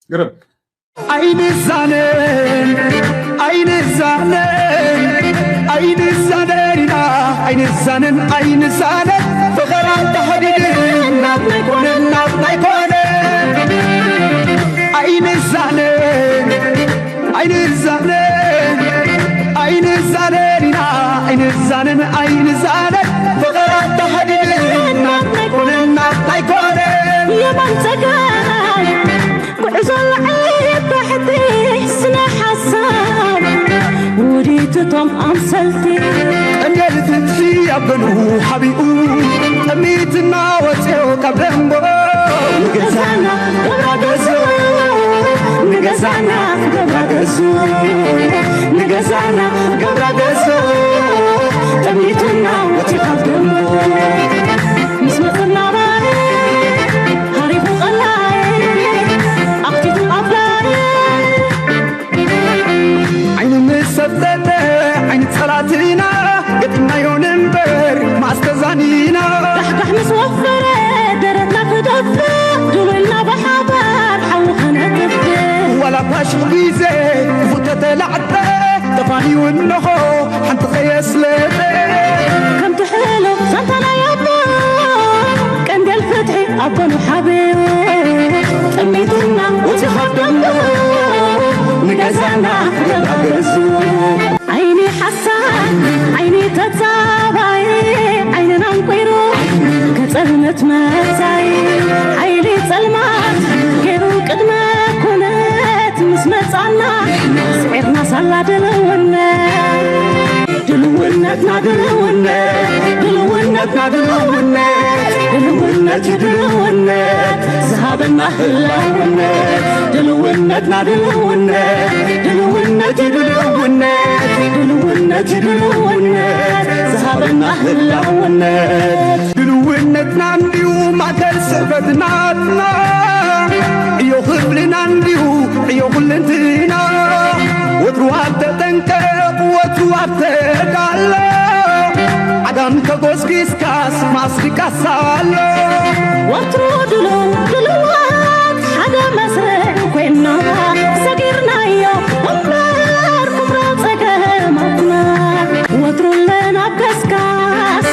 ግርም ኣይንዛነን ኣይንዛነን ኣይንዛነን ኢና ኣይንዛነን ኣይንዛነን ፍቕር ኣንተሐዲድን ናትና ኣይኮነን ናትና ኣይኮነን ኣይንዛነን ኣይንዛነን ኣይንዛነን ኢና ኣይንዛነን ኣይንዛነን ፍቕር ኣተሐዲድን ናትና ኣይኮነን ናትና ኣይኮነን የማን ጸጋም ጉዕዞ ላዕሊ ታሕቲ ስነ ሓሳብ ውዲት እቶም ኣምሰልቲ ቀንዴል ፍትሒ ኣብ ገንኡ ሓቢኡ ጠሚትና ወፅዮ ካብ ደንጎ ንገዛና ገብራ ገዙ ንገዛና ገብራ ገዙ ንገዛና ገብራ ገዙ ጠሚትና ወፂ ካብ ደንጎ ምስ መፅና ባይ ሃሪፉ ቀላይ ኣኽቲቱ ኣፍላይ ዓይኒ ምስ ሰብተተ ዓይኒ ፀላትና ገጢምናዮ ንንበር ማስተዛኒና ካሕካሕ ምስ ወፈረ ደረትና ክደፍእ ድሉልና ብሓባር ሓዊ ከነጥፍእ ዋላ ፓሽኽ ግዜ ክፉተተላዕጠ ተፋንዩ እንሆ ሓንቲ ከየስለጠ ከምቲ ሕሉፍ ሰንታናይ ኣቦ ቀንደል ፍትሒ ኣቦኑ ሓብዩ ጠሚትና ውፂ ካብ ደንጎ ንገዛና ገባገዙ ዓይኒ ሓሳድ ዓይኒ ተጻባይ ዓይንና እንቁይሩ ከጸልመት መጻይ ሓይሊ ጸልማት ገይሩ ቅድመ ኩነት ምስ መጻና ስዒርና ሳላ ድልውነት ድልውነትና ድልውነት ድልውነትና ድልውነት ድልውነት እዩ ድልውነት ዝሃበና ህላውነት ድልውነትና ድልውነት ድልውነት እዩ ድልውነት ድልውነት እዩ ድልውነት ዝሃበና ህላውነት ድልውነትና እንዲዩ ማእከል ስዕበትናትና ዕዮ ክፍልና እንዲዩ ዕዮ ኩልንትና ወትሩ ኣብ ተጠንቀቕ ወትሩ ኣብ ተዳሎ ዓዳም ተጎስጊስካስ ማስሪቃስ ኣሎ ወትሩ ድሉው ድሉዋት ሓደ መስርዕ ኮይና ሰጊርናዮ እምበር ኩምራ ጸገማትና ወትሩ ኣለና ኣብ ከስካስ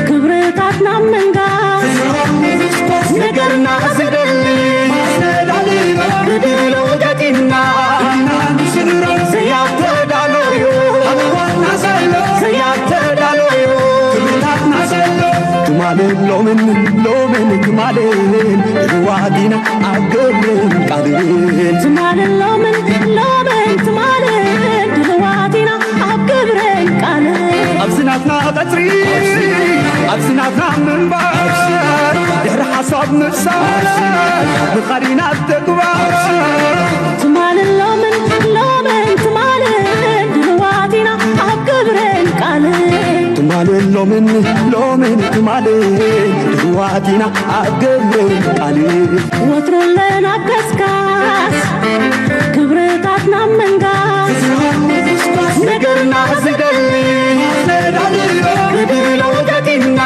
ክብርታትና ምንጋስ ነገርና ዝደሊ ብድሎ ገጢምና ዘያተዳሎዩ ዘያተዳሎዩ ትማልን ሎምን ሎምን ትማልን ዋዲና ኣብ ገብርን ቃልን ትማልን ሎምን ሎምን ትማልን ኣብዚ ናትና ቀጽሪ፣ ኣብዚ ናትና ምንባር፣ ድሕሪ ሓሳብ ምፍሳስ፣ ምኻድ ኢና ተግባር። ትማልን ሎምን፣ ሎምን ትማልን፣ ድልዋት ኢና ኣብ ግብርን ቃልን። ትማልን ሎምን፣ ሎምን ትማልን፣ ድልዋት ኢና ኣብ ግብርን ቃልን። ወትሩ ኣለና ኣብ ገስጋስ፣ ክብርታትና ምንጋስ፣ ነገርና ዝደሊ፣ ብድብሎ ውደቂና፣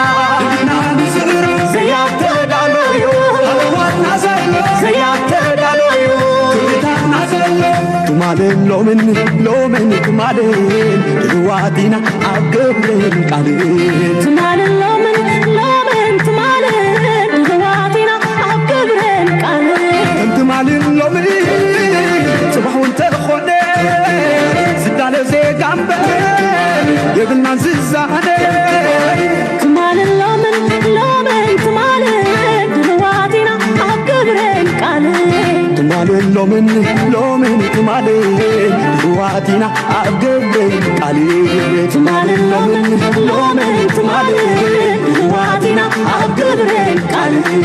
ዘያተዳለዩ፣ ዘያተዳለዩ፣ ትማልን ሎምን፣ ሎምን ትማልን፣ ድልዋት ኢና ኣብ ግብርን ቃልን። ትማልን ሎምን፣ ሎምን ትማልን፣ ድልዋት ኢና ኣብ ግብርን ቃልን። ከም ትማልን ሎምን፣ ጽባሕ እውን ተኾነ፣ ዝዳለ ዜጋ እምበር፣ የብልናን ዝዛነ። ትማልን ሎምን፣ ሎምን ትማልን፣ ድልዋት ኢና ኣብ ግብርን ቃልን። ትማልን ሎምን፣ ሎምን ትማልን፣ ድልዋት ኢና ኣብ ግብርን ቃልን። ትማልን ሎምን፣ ሎምን ትማልን፣ ድልዋት ኢና ኣብ ግብርን ቃልን።